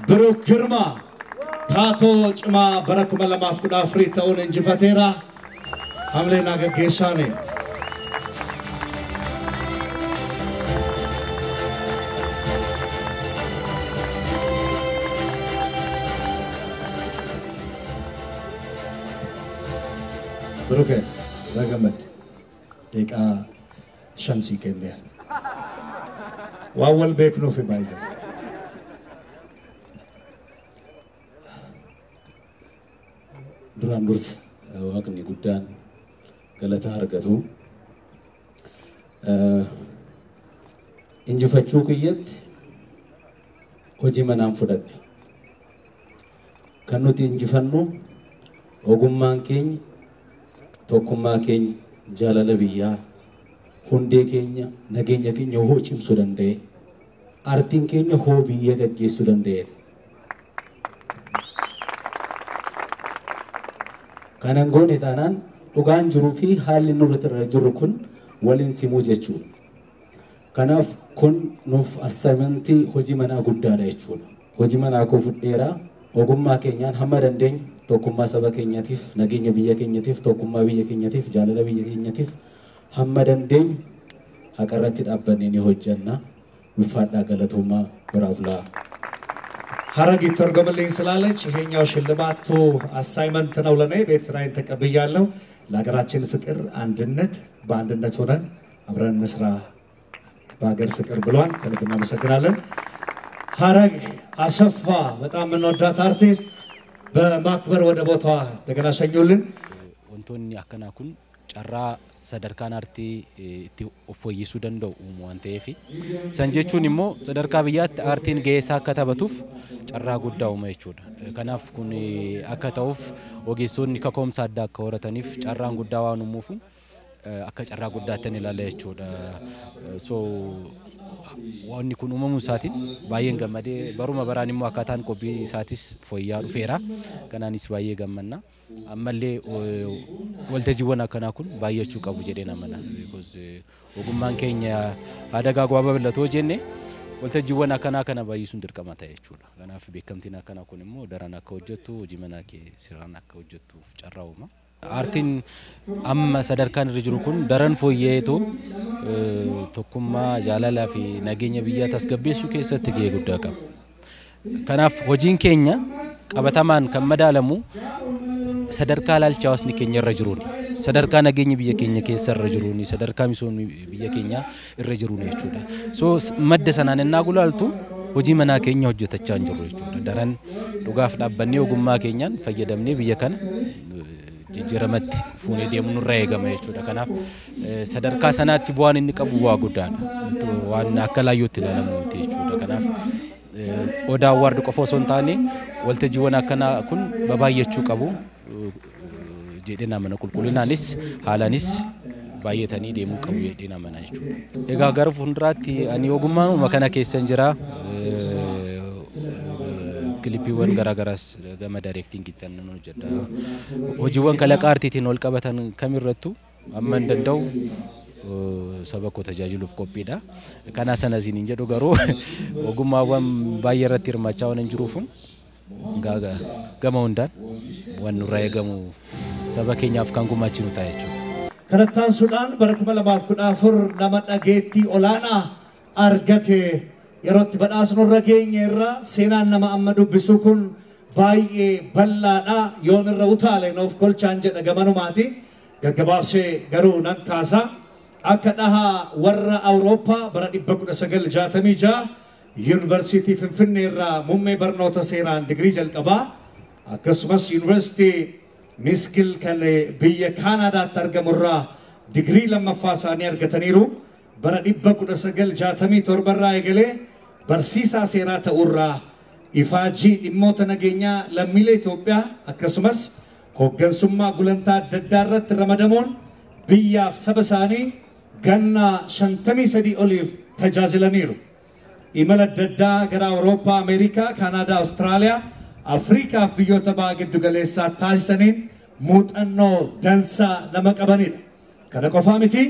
Biruk Girmaa taatoo cimaa bara 2014 ta'uun injifateera. Hamleen gaggeessaani. ብሩኬ በገመድ ደቂቃ 5 kenneera. Waan wal beeknuuf baay'ee. Duraan dursa waaqni guddaan galata argatu. Injifachuu kiyyatti hojii manaan fudhadhe. Kan nuti injifannu ogummaan keenya, tokkummaa keenya, jaalala biyyaa, hundee keenya, nageenya keenya hoo cimsuu danda'e, aartiin keenya hoo biyya gaggeessuu danda'e. Kanan goone taanaan dhugaan jiruu fi haalli nurra jirru kun waliin simuu jechuudha. Kanaaf kun nuuf assaayimentii hojii manaa guddaadha jechuudha. Hojii manaa koo fudheeraa ogummaa keenyaan hamma dandeenyu tokkummaa saba keenyaatiif, nageenya biyya keenyaatiif, tokkummaa biyya keenyaatiif, jaalala biyya keenyaatiif hamma dandeenyu haqa irratti dhaabbannee ni hojjenna. Ulfaadhaa galatoomaa biraaf laa. ሀረግ ይተርጎምልኝ ስላለች ይሄኛው ሽልማቱ አሳይመንት ነው ለኔ። ቤት ስራዬን ተቀብያለሁ። ለሀገራችን ፍቅር፣ አንድነት፣ በአንድነት ሆነን አብረን እንስራ በሀገር ፍቅር ብሏል። ከልብ እናመሰግናለን። ሀረግ አሰፋ በጣም የምንወዳት አርቲስት በማክበር ወደ ቦታዋ እንደገና ሸኙልን። Wantoonni akkanaa kun carraa sadarkaan aartii itti of fooyyessuu danda'u uumu waan ta'eef san jechuun immoo sadarkaa biyyaatti aartiin gahee isaa akka taphatuuf carraa guddaa uuma jechuudha. Kanaaf kun akka ta'uuf ogeessonni kaka'umsa addaa akka horataniif carraan guddaa waan uumuuf akka carraa guddaatti ni ilaalla jechuudha. So wanni kun uumamuu isaatiin baay'een gammadee baruma baraan immoo akkaataan qophii isaatis fooyya'aa dhufeera. Kanaanis baay'ee gammanna. Ammallee waltajjiiwwan akkanaa kun baay'achuu qabu jedheen amana. Because ogummaan keenya adagaa babal'atoo jenne waltajjiiwwan akkanaa kana baay'isuun dirqama ta'a jechuudha. Kanaaf beekamtiin akkanaa kun immoo daran akka hojjettu hojii manaa kee sirnaan akka hojjettuuf carraa uuma. Aartiin amma sadarkaan irra jiru kun daran fooyya'eetoo tokkummaa, jaalalaa fi nageenya biyyaa tasgabbeessuu keessatti gahee guddaa qaba. Kanaaf hojiin keenya qabatamaan kan madaalamu sadarkaa ilaalcha hawaasni keenya irra jiruuni, sadarkaa nageenya biyya keenya keessa irra jiruuni, sadarkaa misoomni biyya keenya irra jiruuni jechuudha. So madda sanaan innaa gulaaltu hojii manaa keenya hojjetachaa hin jirru jechuudha. Daran dhugaaf dhaabbannee ogummaa keenyaan fayyadamnee biyya kana jijjiiramatti fuunee deemuu nurraa eegama jechuudha. Kanaaf sadarkaa sanaatti bu'aan inni qabu bu'aa guddaadha. Waan akka laayyootti ilaalamu miti jechuudha. Kanaaf Odaa Award qofa osoo hin taane waltajjiiwwan akkanaa kun babaay'achuu qabu jedheen amana. Qulqullinaanis haalaanis baay'atanii deemuu qabu jedheen amana jechuudha. Egaa gara fuulduraatti ani ogummaanuma kana keessa hin jira. Kilippiiwwan garaagaraas gama daayirektiingiitti nan hojjedha. Hojiiwwan kalaqa aartiitiin wal qabatan kamirrattuu amma hin danda'u saba koo tajaajiluuf qophiidha. Kana sana siin hin jedhu garuu ogummaawwan baay'ee irratti hirmaachaa waan hin jiruuf gama hundaan waan nurraa eegamu saba keenyaaf kan gumaachinu ta'a jechuudha. Kanatti aansuudhaan bara 2014 nama dhageettii olaanaa argate yerootti badhaasnu irra geenye irra seenaan nama amma dubbisu kun baay'ee bal'aadha. Yoon irra utaale nuuf kolchaan jedha gamanumaati. Gaggabaabsee garuu nan kaasa. Akka dhahaa warra Awurooppaa bara 1966 Yuunivarsiitii Finfinnee irraa muummee barnoota seeraan digirii jalqabaa akkasumas Yuunivarsiitii Miskil kan biyya Kaanaadaatti argamu irraa digirii lammaffaa isaanii argataniiru. Bara 1967 irraa eegalee barsiisaa seeraa ta'uurraa ifaajii dhimmoota nageenyaa lammiilee Itoophiyaa akkasumas hooggansummaa gulantaa adda addaa irratti ramadamuun biyyaaf saba isaanii ganna 53 oliif tajaajilaniiru. Imala adda addaa gara Awurooppaa, Ameerikaa, Kaanaadaa, Awustiraaliyaa, Afrikaa fi biyyoota baha giddu galeessaa taasisaniin muuxannoo dansaa nama qabanidha. Kana qofaa miti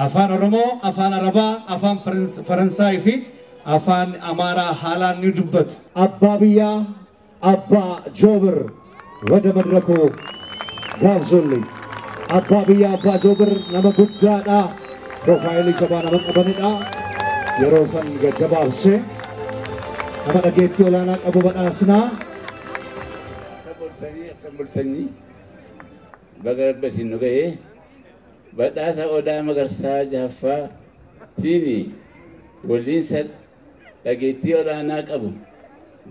afaan Oromoo, afaan Arabaa, afaan Faransaayii fi afaan Amaaraa haalaan ni dubbatu. Abbaa biyyaa Abbaa Joobir ወደ መድረኩ ጋብዙልኝ። Abbaa biyyaa Abbaa Joobir nama guddaadha. Piroofaayilii jabaa nama qabanidha. Yeroo fan gaggabaabsee nama dhageettii olaanaa qabu badhaasnaa. Akka bultanii Baga Rabbi asiin nu ga'ee badhaasa Odaa Magarsaa Jahaffaa tiini walliinsa dhageettii olaanaa qabu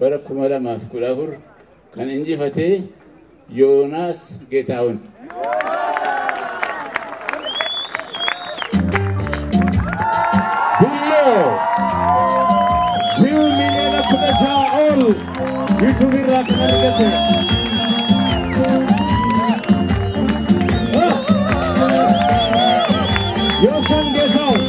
bara 2014 kan injifatee Yoonaas Geetaahun. Bulloo view 16 miliyoona ol YouTube irraa kan argate. Yoosan Geetaahun.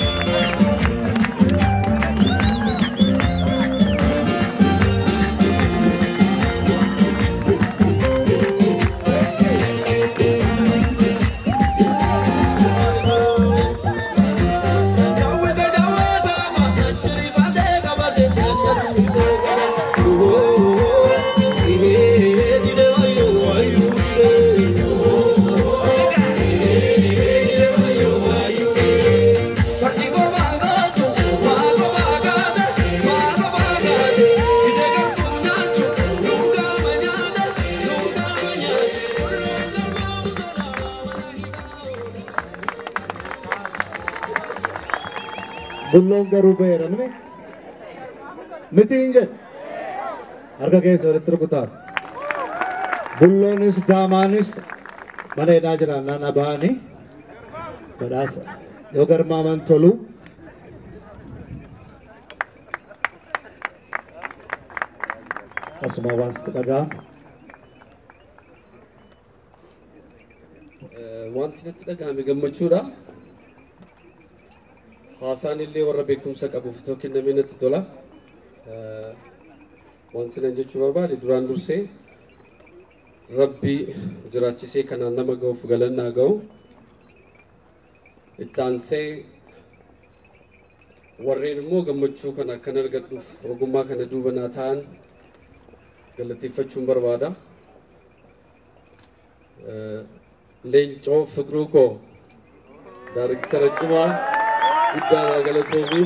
Bulloon garuu ba'eera miti? Miti hin jedhu. Harka keessa walitti rukutaa. Bulloonis daamaanis mana hidhaa jiran naannaa ba'anii badhaasa yoo garmaaman tolu. Asuma waan sitti dhaga'amu. Wanti natti dhaga'ame gammachuudha. Haasaan illee warra beekumsa qabuuf itoo kennamee natti tola. Wanti nan jechuu barbaade duraan dursee Rabbi jiraachisee kanaan nama ga'uuf galannaa ga'u. Itti aansee warreen immoo gammachuu kana akkan argadhuuf ogummaa kana duuba naa ta'an galateeffachuun barbaada. Leencoo Fiqiruu koo daariktara cimaa guddaa galatoomi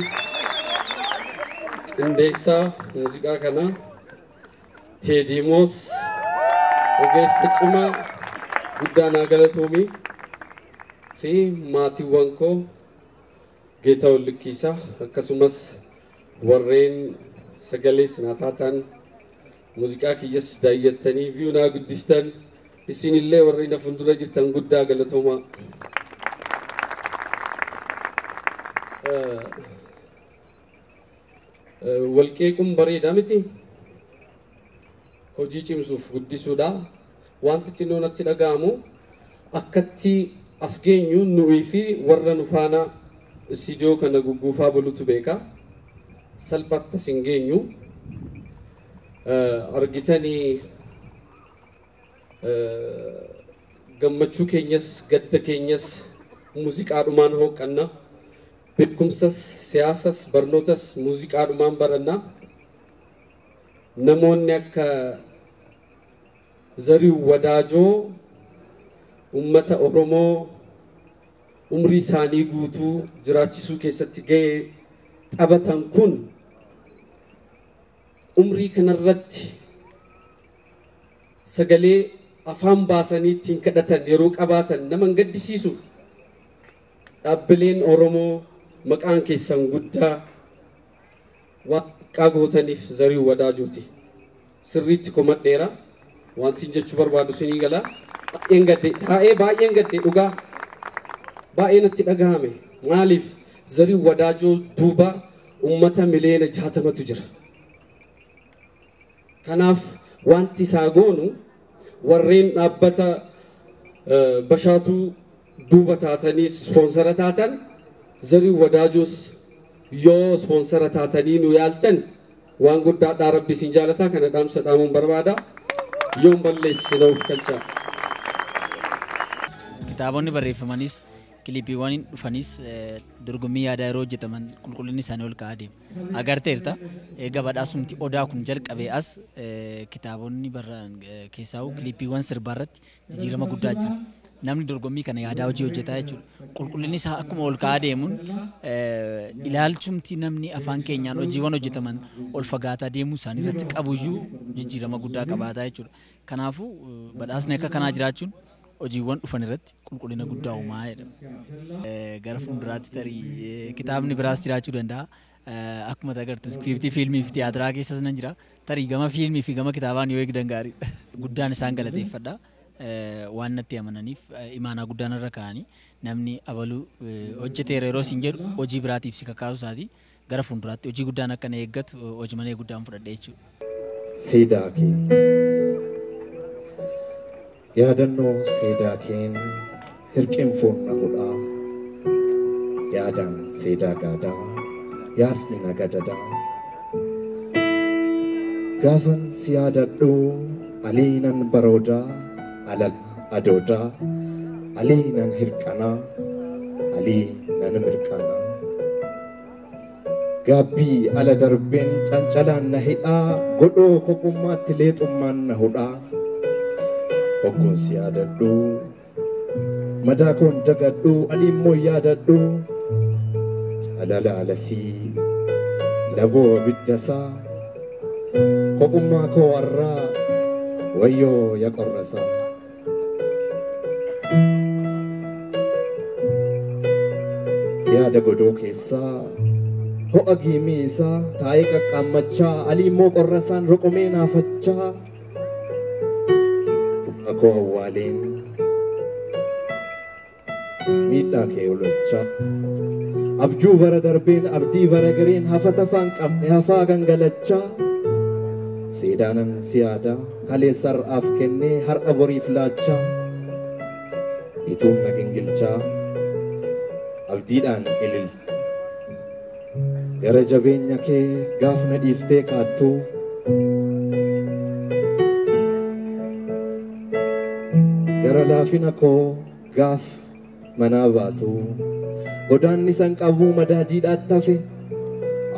qindeessaa muuziqaa kanaa Teedimoos ogeessa cimaa guddaa naa galatoomi fi maatiiwwan koo Geetaawwan Likkiisaa akkasumas warreen sagalee sinaa taatan muuziqaa kiyyas daayyattanii viyuu naa guddiftan isinillee warreen na fuuldura jirtan guddaa galatoomaa. Walqeequun bareedaa miti. Hojii cimsuuf guddisuudha. Wanti xinnoo natti dhaga'amu akkatti as geenyu nuyi fi warra nu faana istiidiyoo kana gugguufaa bulutu beeka. Salphaatti as hin geenyu. Argitanii gammachuu keenyas gadda keenyas muuziqaadhumaan hooqanna. Beekumsas, siyaasas, barnootas muuziqaadhumaan baranna. Namoonni akka Zariuu Wadaajoo uummata Oromoo umrii isaanii guutuu jiraachisuu keessatti gahee taphatan kun umrii kanarratti sagalee afaan baasanii ittiin kadhatan yeroo qabaatan nama hin gaddisiisu. Dhaabbileen Oromoo maqaan keessan guddaa waan xiqqaa gootaniif Zariuu Wadaajooti. Sirriitti komadheera. Wanti jechuu barbaadu sinii gala. Baay'een gadde taa'ee baay'een gadde dhugaa baay'ee natti dhagahame. Maaliif Zariuu Wadaajoo duuba uummata 60 miliyoonatu jira. Kanaaf wanti isaa goonu warreen dhaabbata Bashaatuu duuba taatanii ispoonsara taatan Zariuu Wadaajoos yoo ispoonsara taatanii nu yaaltan waan guddaadhaa Rabbi isin jaalataa kana dhaamsa dhaamuun barbaada. Yoon balleessina of galchaa. Kitaabonni barreeffamanis kilipiiwwan dhufanis dorgommii yaadaa yeroo hojjetaman qulqullinni isaanii ol ka'aa deema. Agarteerta eega badhaasumti Odaa kun jalqabee as kitaabonni barraan keessaa'u kilipiiwwan sirbaa irratti jijjiirama guddaa jira. Namni dorgommii kana yaadaa hojii hojjetaa jechuudha. Qulqullinni isaa akkuma ol ka'aa deemuun ilaalchumti namni afaan keenyaan hojiiwwan hojjetaman ol fagaataa deemuu isaanii irratti qabuyyuu jijjiirama guddaa qabaataa jechuudha. Kanaafuu badhaasni akka kanaa jiraachuun Hojiiwwan dhufan irratti qulqullina guddaa uumaa jedhama. Gara fuulduraatti tarii kitaabni biraas jiraachuu danda'a. Akkuma agartu iskiriiptii fiilmii fi tiyaatiraa keessas nan jira. Tarii gama fiilmii fi gama kitaabaan yoo eegdan gaariidha. Guddaan isaan galateeffadha. Waan natti amananiif imaanaa guddaan irra kaa'anii namni abaluu hojjeteera yeroo siin jedhu hojii biraatiif si kakaasu isaati. Gara fuulduraatti hojii guddaan akka na eeggatu hojii malee guddaan fudhadhe jechuudha. Siidaa kee yaadannoo siidaa keen hirqin foon na hudhaa yaadaan siidaa gaadaa yaadni na gadadaa gaafan si yaadadhu aliinan baroodaa alal adoodaa aliinan hirqanaa alii nan mirqanaa gaabbii ala darbeen cancalaan na hidhaa godhoo koqummaatti leexummaan na hudhaa hogguun si yaadadhu madaa koon dagadhu ani immoo yaadadhu alala alasii laboo abiddasaa kophummaa koo warraa wayyoo ya qorrasaa. Yaada godoo keessaa ho'a giimii isaa taa'ee qaqqaammachaa alii immoo qorrasaan roqomee naafachaa humna koo awwaaleen miidhaa kee ololchaa abjuu bara darbeen abdii bara gareen hafa tafaan qabne hafaa gangalachaa seedaanan si yaadaa kaleessa har'aaf kennee har'a boriif laachaa ituun na gingilchaa abdiidhaan ilil gara jabeenya kee gaaf na dhiiftee kaattuu gara laafina koo gaaf manaa baatu godaanni san qabuu madaa jiidhaatti hafe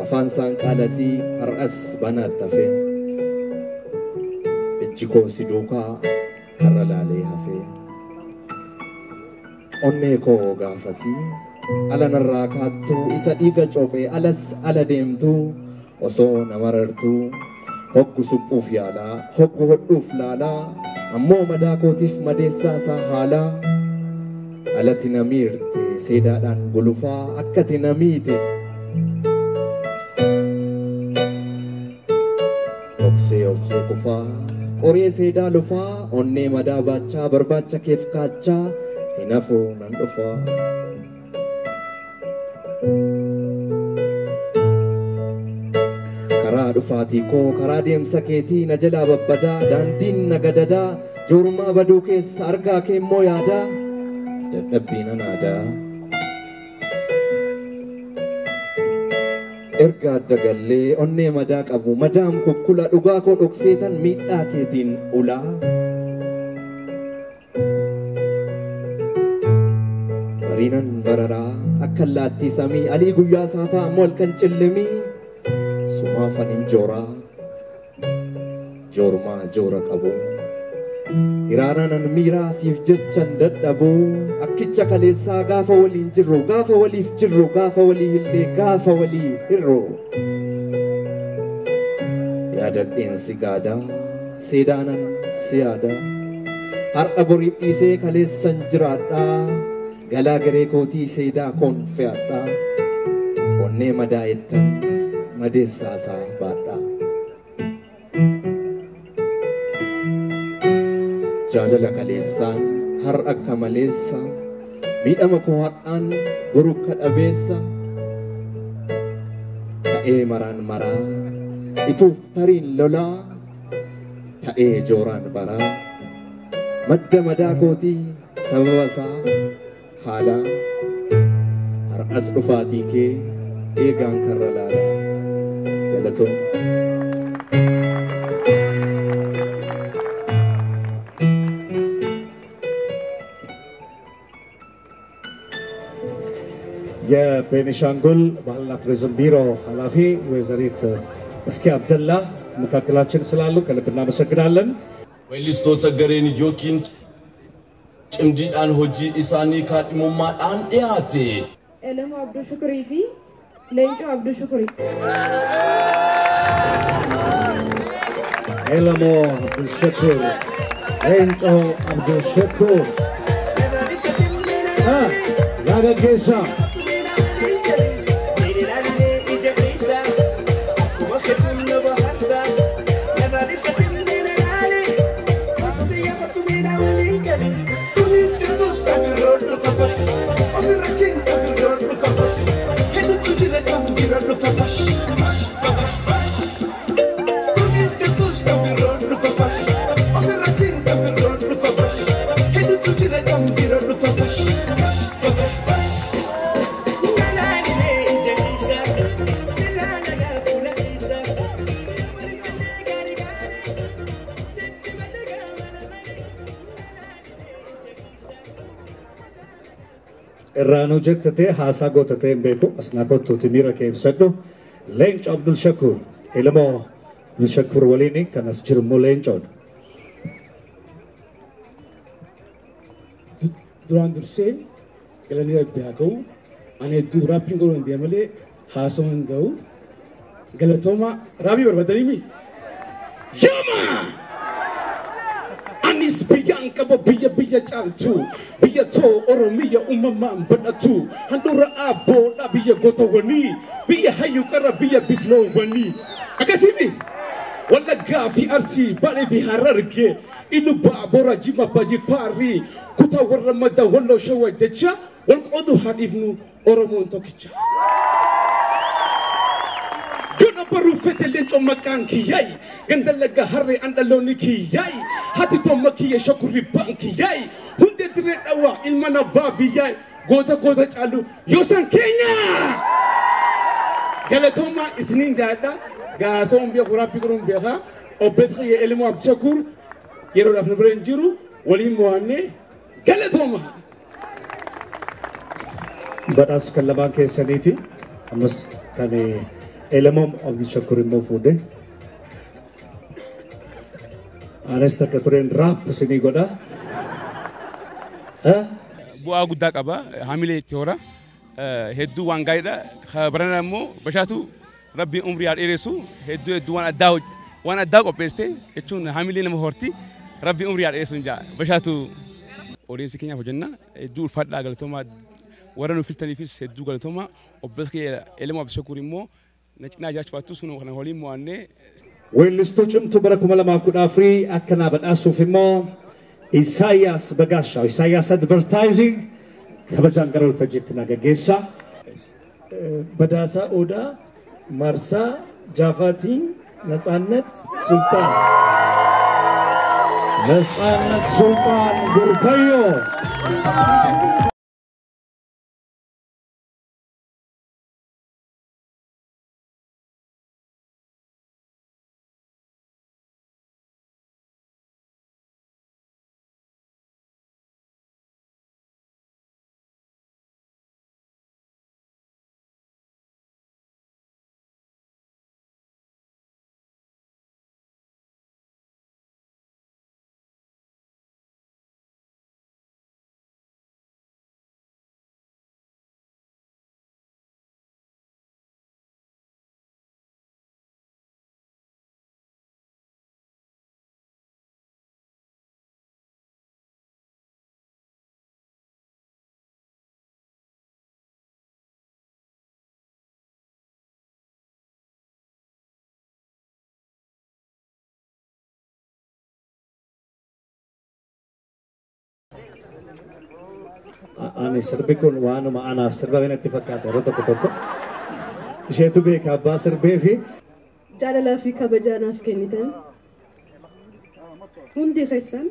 afaan isaan qaalasii har'as banaatti hafe ijji koo si duukaa karra laalee hafe onnee koo gaafasii ala narraa kaattuu isa dhiiga cophee alas ala deemtuu osoo nama rartuu hoggu suphuuf yaalaa hoggu hodhuuf laalaa ammoo madaa kootiif madeessaa isaa haalaa alatti na miirte seedaadhaan gulufaa akkati na miite obsee obsee kufaa qoree seedaa lufaa onnee madaa baachaa barbaacha keef kaachaa hin hafuu nan dhufaa. Karaa dhufaatii koo karaa deemsa keetii na jalaa babbadaa daandiin na gadadaa joormaa baduu keessa argaa kee immoo yaadaa dadhabbii nan aadaa. Erga adda gallee onnee madaa qabu madaam kukkula dhugaa koo dhokseetan miidhaa keetiin ulaa. Bariinan bararaa akka allaattii samii alii guyyaa saafaa ammoo halkan cillimii sumaafan hin jooraa joormaa joora qabu. Hiraanaanan miiraa siif jechan dadhabuu akkicha kaleessaa gaafa waliin jirru gaafa waliif jirru gaafa walii hillee gaafa walii hirru. Yaadadheen si gaadaa seedaanan si yaadaa har'a boriif dhiisee kaleessan jiraadhaa galaa garee kootii seedaa koon fe'adhaa onnee madaa'ettan madeessaa isaa baadhaa. Jaalala kaleessaan har'a akka maleessa miidhama koo har'aan boru akka dhabeessa ta'ee maraan maraa ituuf tariin lolaa ta'ee jooraan baraa madda madaa kootii sababa isaa haalaa har'as dhufaatii kee eegaan karra laalaa galatoon. የቤኒሻንጉል ባህልና ቱሪዝም ቢሮ ኃላፊ ወይዘሪት እስኪ አብደላ መካከላችን ስላሉ ከልብ እናመሰግናለን። Weellistoota gareen yookiin cimdiidhaan hojii isaanii kaadhimummaadhaan dhiyaate. Elemo Abduu Shukurii fi Leencoo Abduu Shukurii. Elemo Abdul Shukur, Leencoo Abdul Shukur. Naga keessa. Irraanuu jettatee haasaa gootatee hin beeku asnaa kottuuti miira kee ibsadhu. Leencoo Abdul Shakur ilmoo Abdul Shakur waliin kan as jiru immoo Leencoodha. Duraan dursee galanni Rabbi haa ga'u. Ani hedduu raappiin godhuu hin deema malee haasawuu hin ga'u. Galatooma raabii barbaadanii mi? Yaama! Anis biyyaan qaba biyya biyya caaltu biyya too Oromiya uumamaan badhatu handhuura abboodha biyya gootawwanii biyya hayyuu qara biyya bifiloowwanii akkasiimi Wallaggaa fi Arsii Baalee fi Harargee Iluu Baabura Jimma Bajifaarri kutaa warra madda Walloo Shawaa jecha wal qooduu haa dhiifnu Oromoon tokkicha. Yoon baruu fete leencoo maqaan kiyyaay ganda laga harree an dhaloonni kiyyaay haati tooma kiyya shakurri ba'an kiyyaay hundee dirree dhawaa ilma nabbaa biyyaay goota goota caalu yoosan keenya. Galatooma isiniin jaadha gaasoon beeku raabbii godhuun beekaa obboleessi kiyya Elmoo Abdishakuur yeroodhaaf nu bira hin jiru waliin mo'annee galatooma. Badhaasa kan lamaan keessaniiti ammas kan Elmoo Abdishakuur immoo fuudhe. Anis takka tureen raap isinii godha. Bu'aa guddaa qaba. Hamilee itti hora. Hedduu waan gaariidha. Barana immoo Bashaatu Rabbiin umrii haa dheeressu. Hedduu hedduu waan addaa qopheessite jechuun hamilee nama horti. Rabbiin umrii haa dheeressu hin jaa. Bashaatu odeessi keenyaaf hojjenna. Hedduu ulfaadhaa galatoomaa warra nu filtaniifis hedduu galatoomaa. Obboleessa kiyya Elmoo Abdishakuur immoo na cinaa jiraachuu baattu sun kana waliin mo'annee. Weellistuu cimtuu bara 2014 akkanaa badhaasuuf immoo Isaayyaas Bagaashaw Isaayyaas Advertising kabajaan gara waltajjiitti na gaggeessa. Badhaasaa Odaa Marsaa Jaafaatiin Natsaannat Sultaan. Natsaannat Sultaan Gurbayyoo. Ani sirbi kun waanuma anaaf sirba natti fakkaata yeroo tokko tokko. Isheetu beeka abbaa sirbee fi. Jaalalaa fi kabajaa naaf kennitan hundi keessan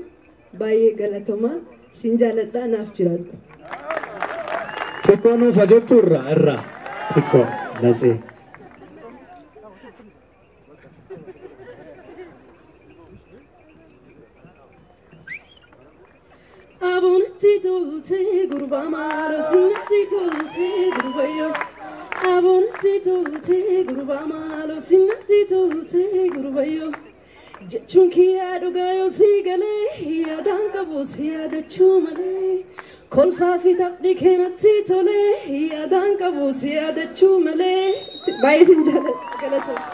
baay'ee galatoomaa siin jaaladhaa naaf jiraadhu. Xiqqoo nuuf jettu irraa xiqqoo natsee. Abonatti tolte gurba maalo sinatti tolte gurbayyo. Abonatti tolte gurba maalo sinatti tolte gurbayyo. Jechuun kiyyaa dhugaa yoo si galee yaadaan qabu si yaadachuu malee. Kolfaa fi taphni keenatti tolee yaadaan qabu si yaadachuu malee. Baay'ee sin jaalladha galatoomaa.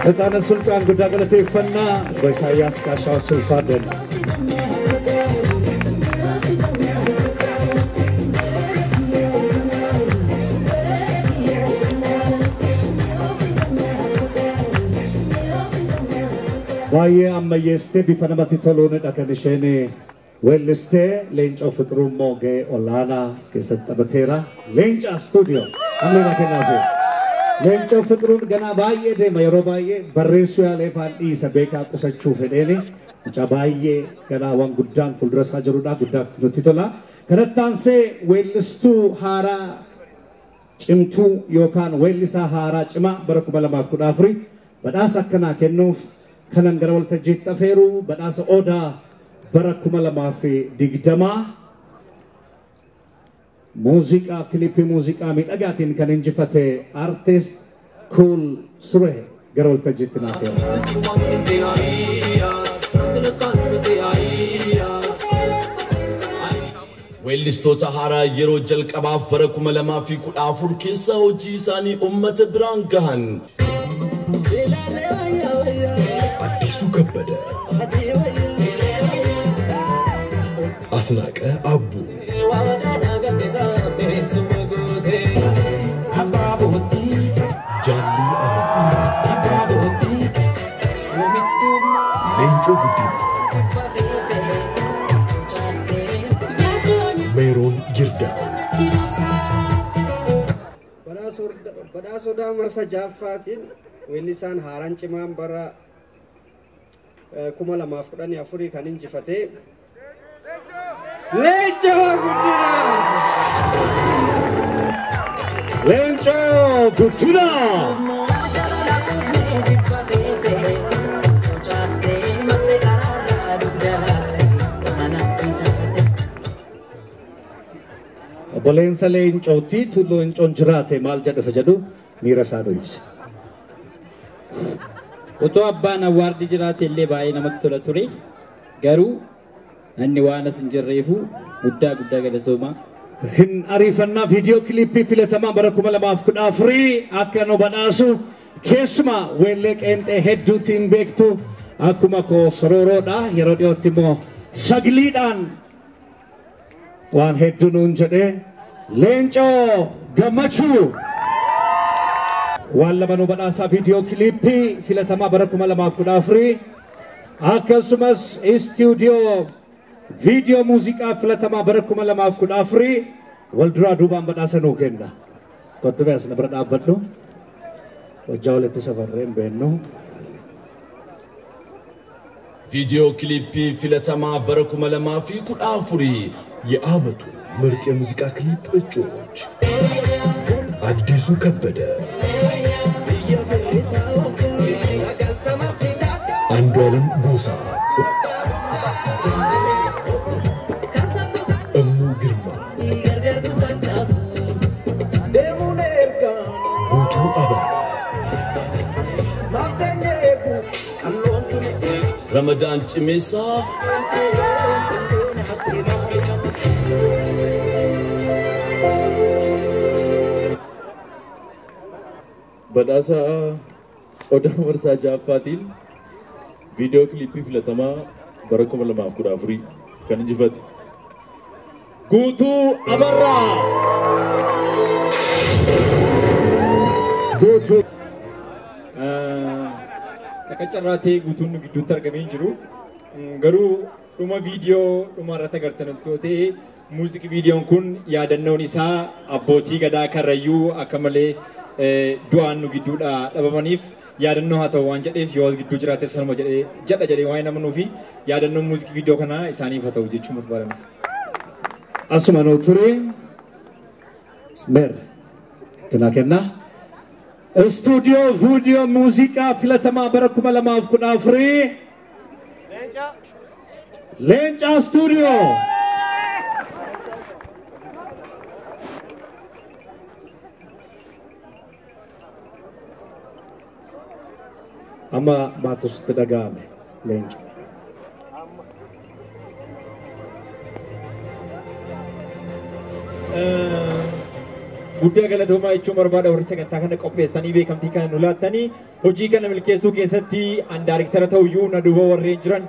Natsaannat Sultaan guddaa galateeffannaa Isaayyaas Gaashaw Sulfaaden. Baay'ee ammayyeessitee bifa namatti toluunidha kan isheen weellistee. Leencoo Fiqiruu immoo gahee olaanaa as keessatti taphateera. Leencaa Stuudiyoo ammayyaa kennaafi. Leencoo Fiqiruun ganaa baay'ee deema, yeroo baay'ee barreessuu yaalee faan dhiisa, beekaa qusachuu fedheeni. Mucaa baay'ee ganaa waan guddaan fuuldura isaa jirudha, guddaatti nutti tola. Kanatti aansee weellistuu haaraa cimtuu yookaan weellisaa haaraa cimaa bara 2014 badhaasa akkanaa kennuuf kanan gara waltajjiitti afeeru, badhaasa Odaa bara 2020 muuziqaa kilippii muuziqaa miidhagaatiin kan injifate artist Kuul Suree gara waltajjiitti naaf feera. Weellistoota haaraa yeroo jalqabaaf bara 2014 keessa hojii isaanii uummata biraan gahan. Addisuu Kabbada, Asnaaqe Abbuu, Jaallii Amantii, Leencoo Guddinaa, Meeroon Girdaa. Badhaasa Odaa marsa ja'affaatiin weellisaan haaraan cimaan bara 2014 kan injifate Leencoo Guddinaa! Leencoo Guddinaa! Obboleensa Leencootti tulluu Leencoon jiraate maal jedha isa jedhu miira isaa nu ibsa. Otoo abbaan awwaardi jiraate illee baay'ee namatti tola ture. Garuu inni waan as hin jirreefu guddaa guddaa galatoomaa. Hin ariifannaa, viidiyoo kilippii filatamaa bara 2014 akka nu badhaasu keessumaa weellee qeenxee hedduutiin beektu, akkuma koo sorooroodha, yeroo dhiyootti immoo sagliidhaan waan hedduu nuun jedhee, Leencoo Gammachuu waan lama nu badhaasaa: viidiyoo kilippii filatamaa bara 2014 akkasumas istuudiyoo viidiyoo muuziqaa filatamaa bara 2014 wal duraa duubaan badhaasa nuu kenna. Kottu mee as na bira dhaabbadhu. Hojjaa walitti safarree hin beennu. Viidiyoo kilippii filatamaa bara 2014 የዓመቱ ምርጥ የሙዚቃ ክሊፕ እጩዎች አዲሱ ከበደ፣ አንዱዓለም ጎሳ፣ እሙ ግርማ፣ ጉቱ አበራ፣ Ramadaan Cimeessaa, Badhaasa Odaa marsaa ja'affaatiin viidiyoo kilippii filatamaa bara 2014 kan injifate Guutuu Abarraa. Guutuu. Akka carraa ta'ee guutuun nu gidduutti argamee hin jiru. Garuu dhuma viidiyoo dhuma irratti agartan yoo ta'e, muuziqii viidiyoon kun yaadannoon isaa abbootii gadaa Karrayyuu akka malee du'aan nu gidduudhaa dhabamaniif yaadannoo haa ta'u waan jedheef, yoo as gidduu jiraate sanuma jedhee jedha jedhee waan namnuufi fi yaadannoon muuziqii viidiyoo kanaa isaaniif haa ta'u jechuun barbaadanis. Asuma nuu ture. Meer. Itti kennaa. Istuudiyoo viidiyoo muuziqaa filatamaa bara 2014 Leencaa Istuudiyoo. Amma maaltu sitti dhaga'ame, Leenca? Guddaa galatoomaa jechuun barbaada warri sagantaa kana qopheessanii beekamtii kana nu laattanii. Hojii kana milkeessuu keessatti an daariktara ta'uyyuu na duuba warreen jiran,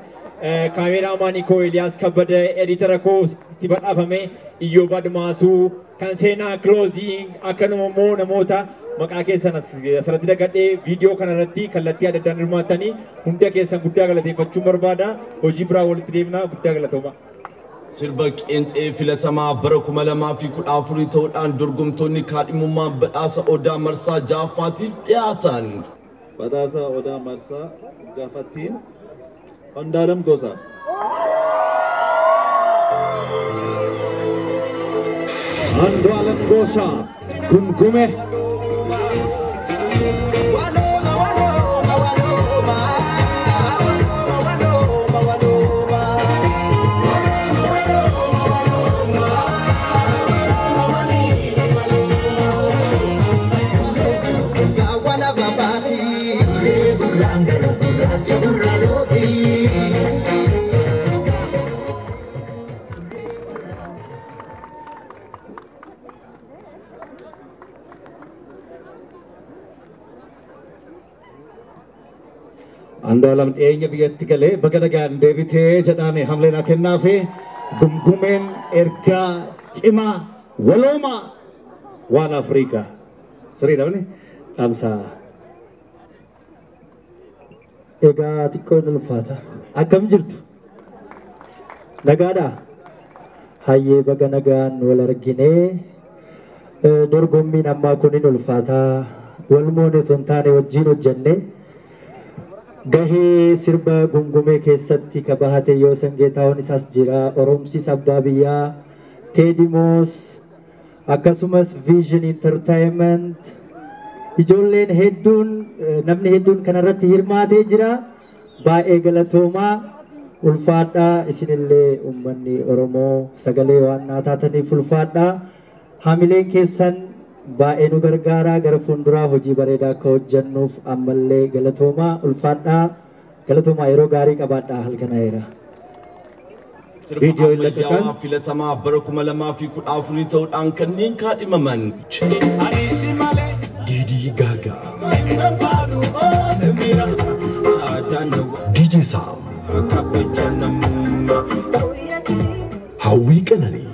kaameraamaanii koo Eliyaas Kabbada, editara koo itti badhaafame Iyyoob Admaasuu, kan seenaa closing, akkanuma immoo namoota Maqaa keessan asirratti dagadhee viidiyoo kanarratti kallattii adda addaan hirmaattanii hunda keessan guddaa galateeffachuun barbaada. Hojii biraa walitti deemna, guddaa galatooma. Sirba qeenxee filatamaa bara 2014 ta'uudhaan dorgomtoonni kaadhimummaan badhaasa Odaa marsaa ja'affaatiif dhiyaatan. Badhaasa Odaa marsaa ja'affaattiin Andu'aalem Gosaa. Andu'aalem Gosaa Gungume. Andu'aalem dhiyeenya biyyatti galee baga nagaan deebitee jedhaanii hamleenaa kennaafi gumgumeen ergaa cimaa waloomaa waan Afrikaa. Sirrii dhabne dhaamsa. Egaa xiqqoo hin ulfaata. Akkam jirtu? Nagaadhaa? Hayyee baga nagaan wal arginee dorgommiin ammaa kun hin ulfaataa. Wal moone otoo hin taane wajjin hojjenne. Gahee sirba gungumee keessatti ka bahate Yoosan Geetahuun isaas jira. Oromsiis Abbaa Biyyaa, Teedimoos, akkasumas Vision Entertainment. Ijoolleen hedduun, namni hedduun kanarratti hirmaatee jira. Baay'ee galatoomaa, ulfaadhaa. Isinillee uummanni Oromoo sagalee waan naa taataniif ulfaadhaa. Haamileen keessan baay'ee nu gargaaraa. Gara fuulduraa hojii bareedaa akka hojjennuuf ammallee galatoomaa, ulfaadhaa. Galatoomaa, yeroo gaarii qabaadhaa halkanaa'eera. Sirba ammayyaawaa filatamaa bara 2014 ta'uudhaan kanneen kaadhimaman. Didi Gaga, DJ Sam, Hawwi Qananii,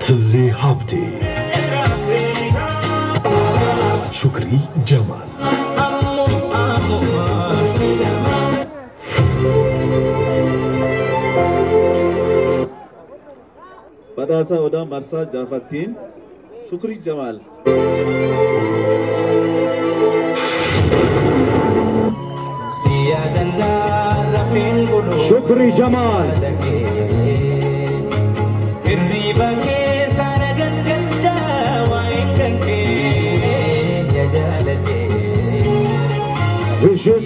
Tizee Habtee, Shukrii Jamaal. Badhaasa Odaa marsaa ja'affaattiin Shukrii Jamaal. Shukrii Jamaal. Vision.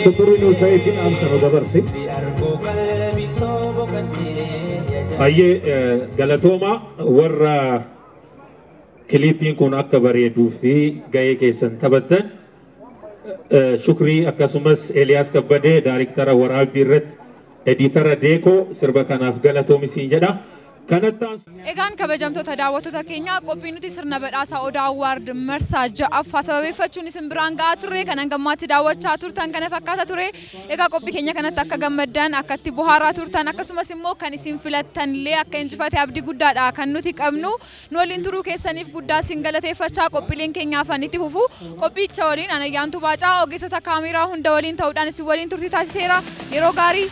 Shukrii nu ta'eetiin dhaamsa nu dabarsi. Baay'ee galatooma warra kiliipiin kun akka bareeduu fi gahee keessan taphattan Shukrii akkasumas Eeliyaas Kabbadee daariktara waraabbii irratti editara Deekoo sirba kanaaf galatoomi jedha. Egaan kabajamtoota daawwattoota keenyaa qophii nuti sirna badhaasa Odaa Award marsaa ja'affaa sababeeffachuun isin biraan ga'aa turre kan hangammaatti daawwachaa turtan kana fakkaata ture. Egaa qophii keenya kanatti akka gammaddan akka itti bohaaraa turtan akkasumas immoo kan isin filattan illee akka injifate abdii guddaadha kan nuti qabnu. Nu waliin turuu keessaniif guddaa isin galateeffachaa qophiileen keenyaaf itti fufu. Qophiicha waliin Anayyaantu Baacaa ogeessota kaameeraa hunda waliin ta'uudhaan isin waliin turtii taasiseera. Yeroo gaarii.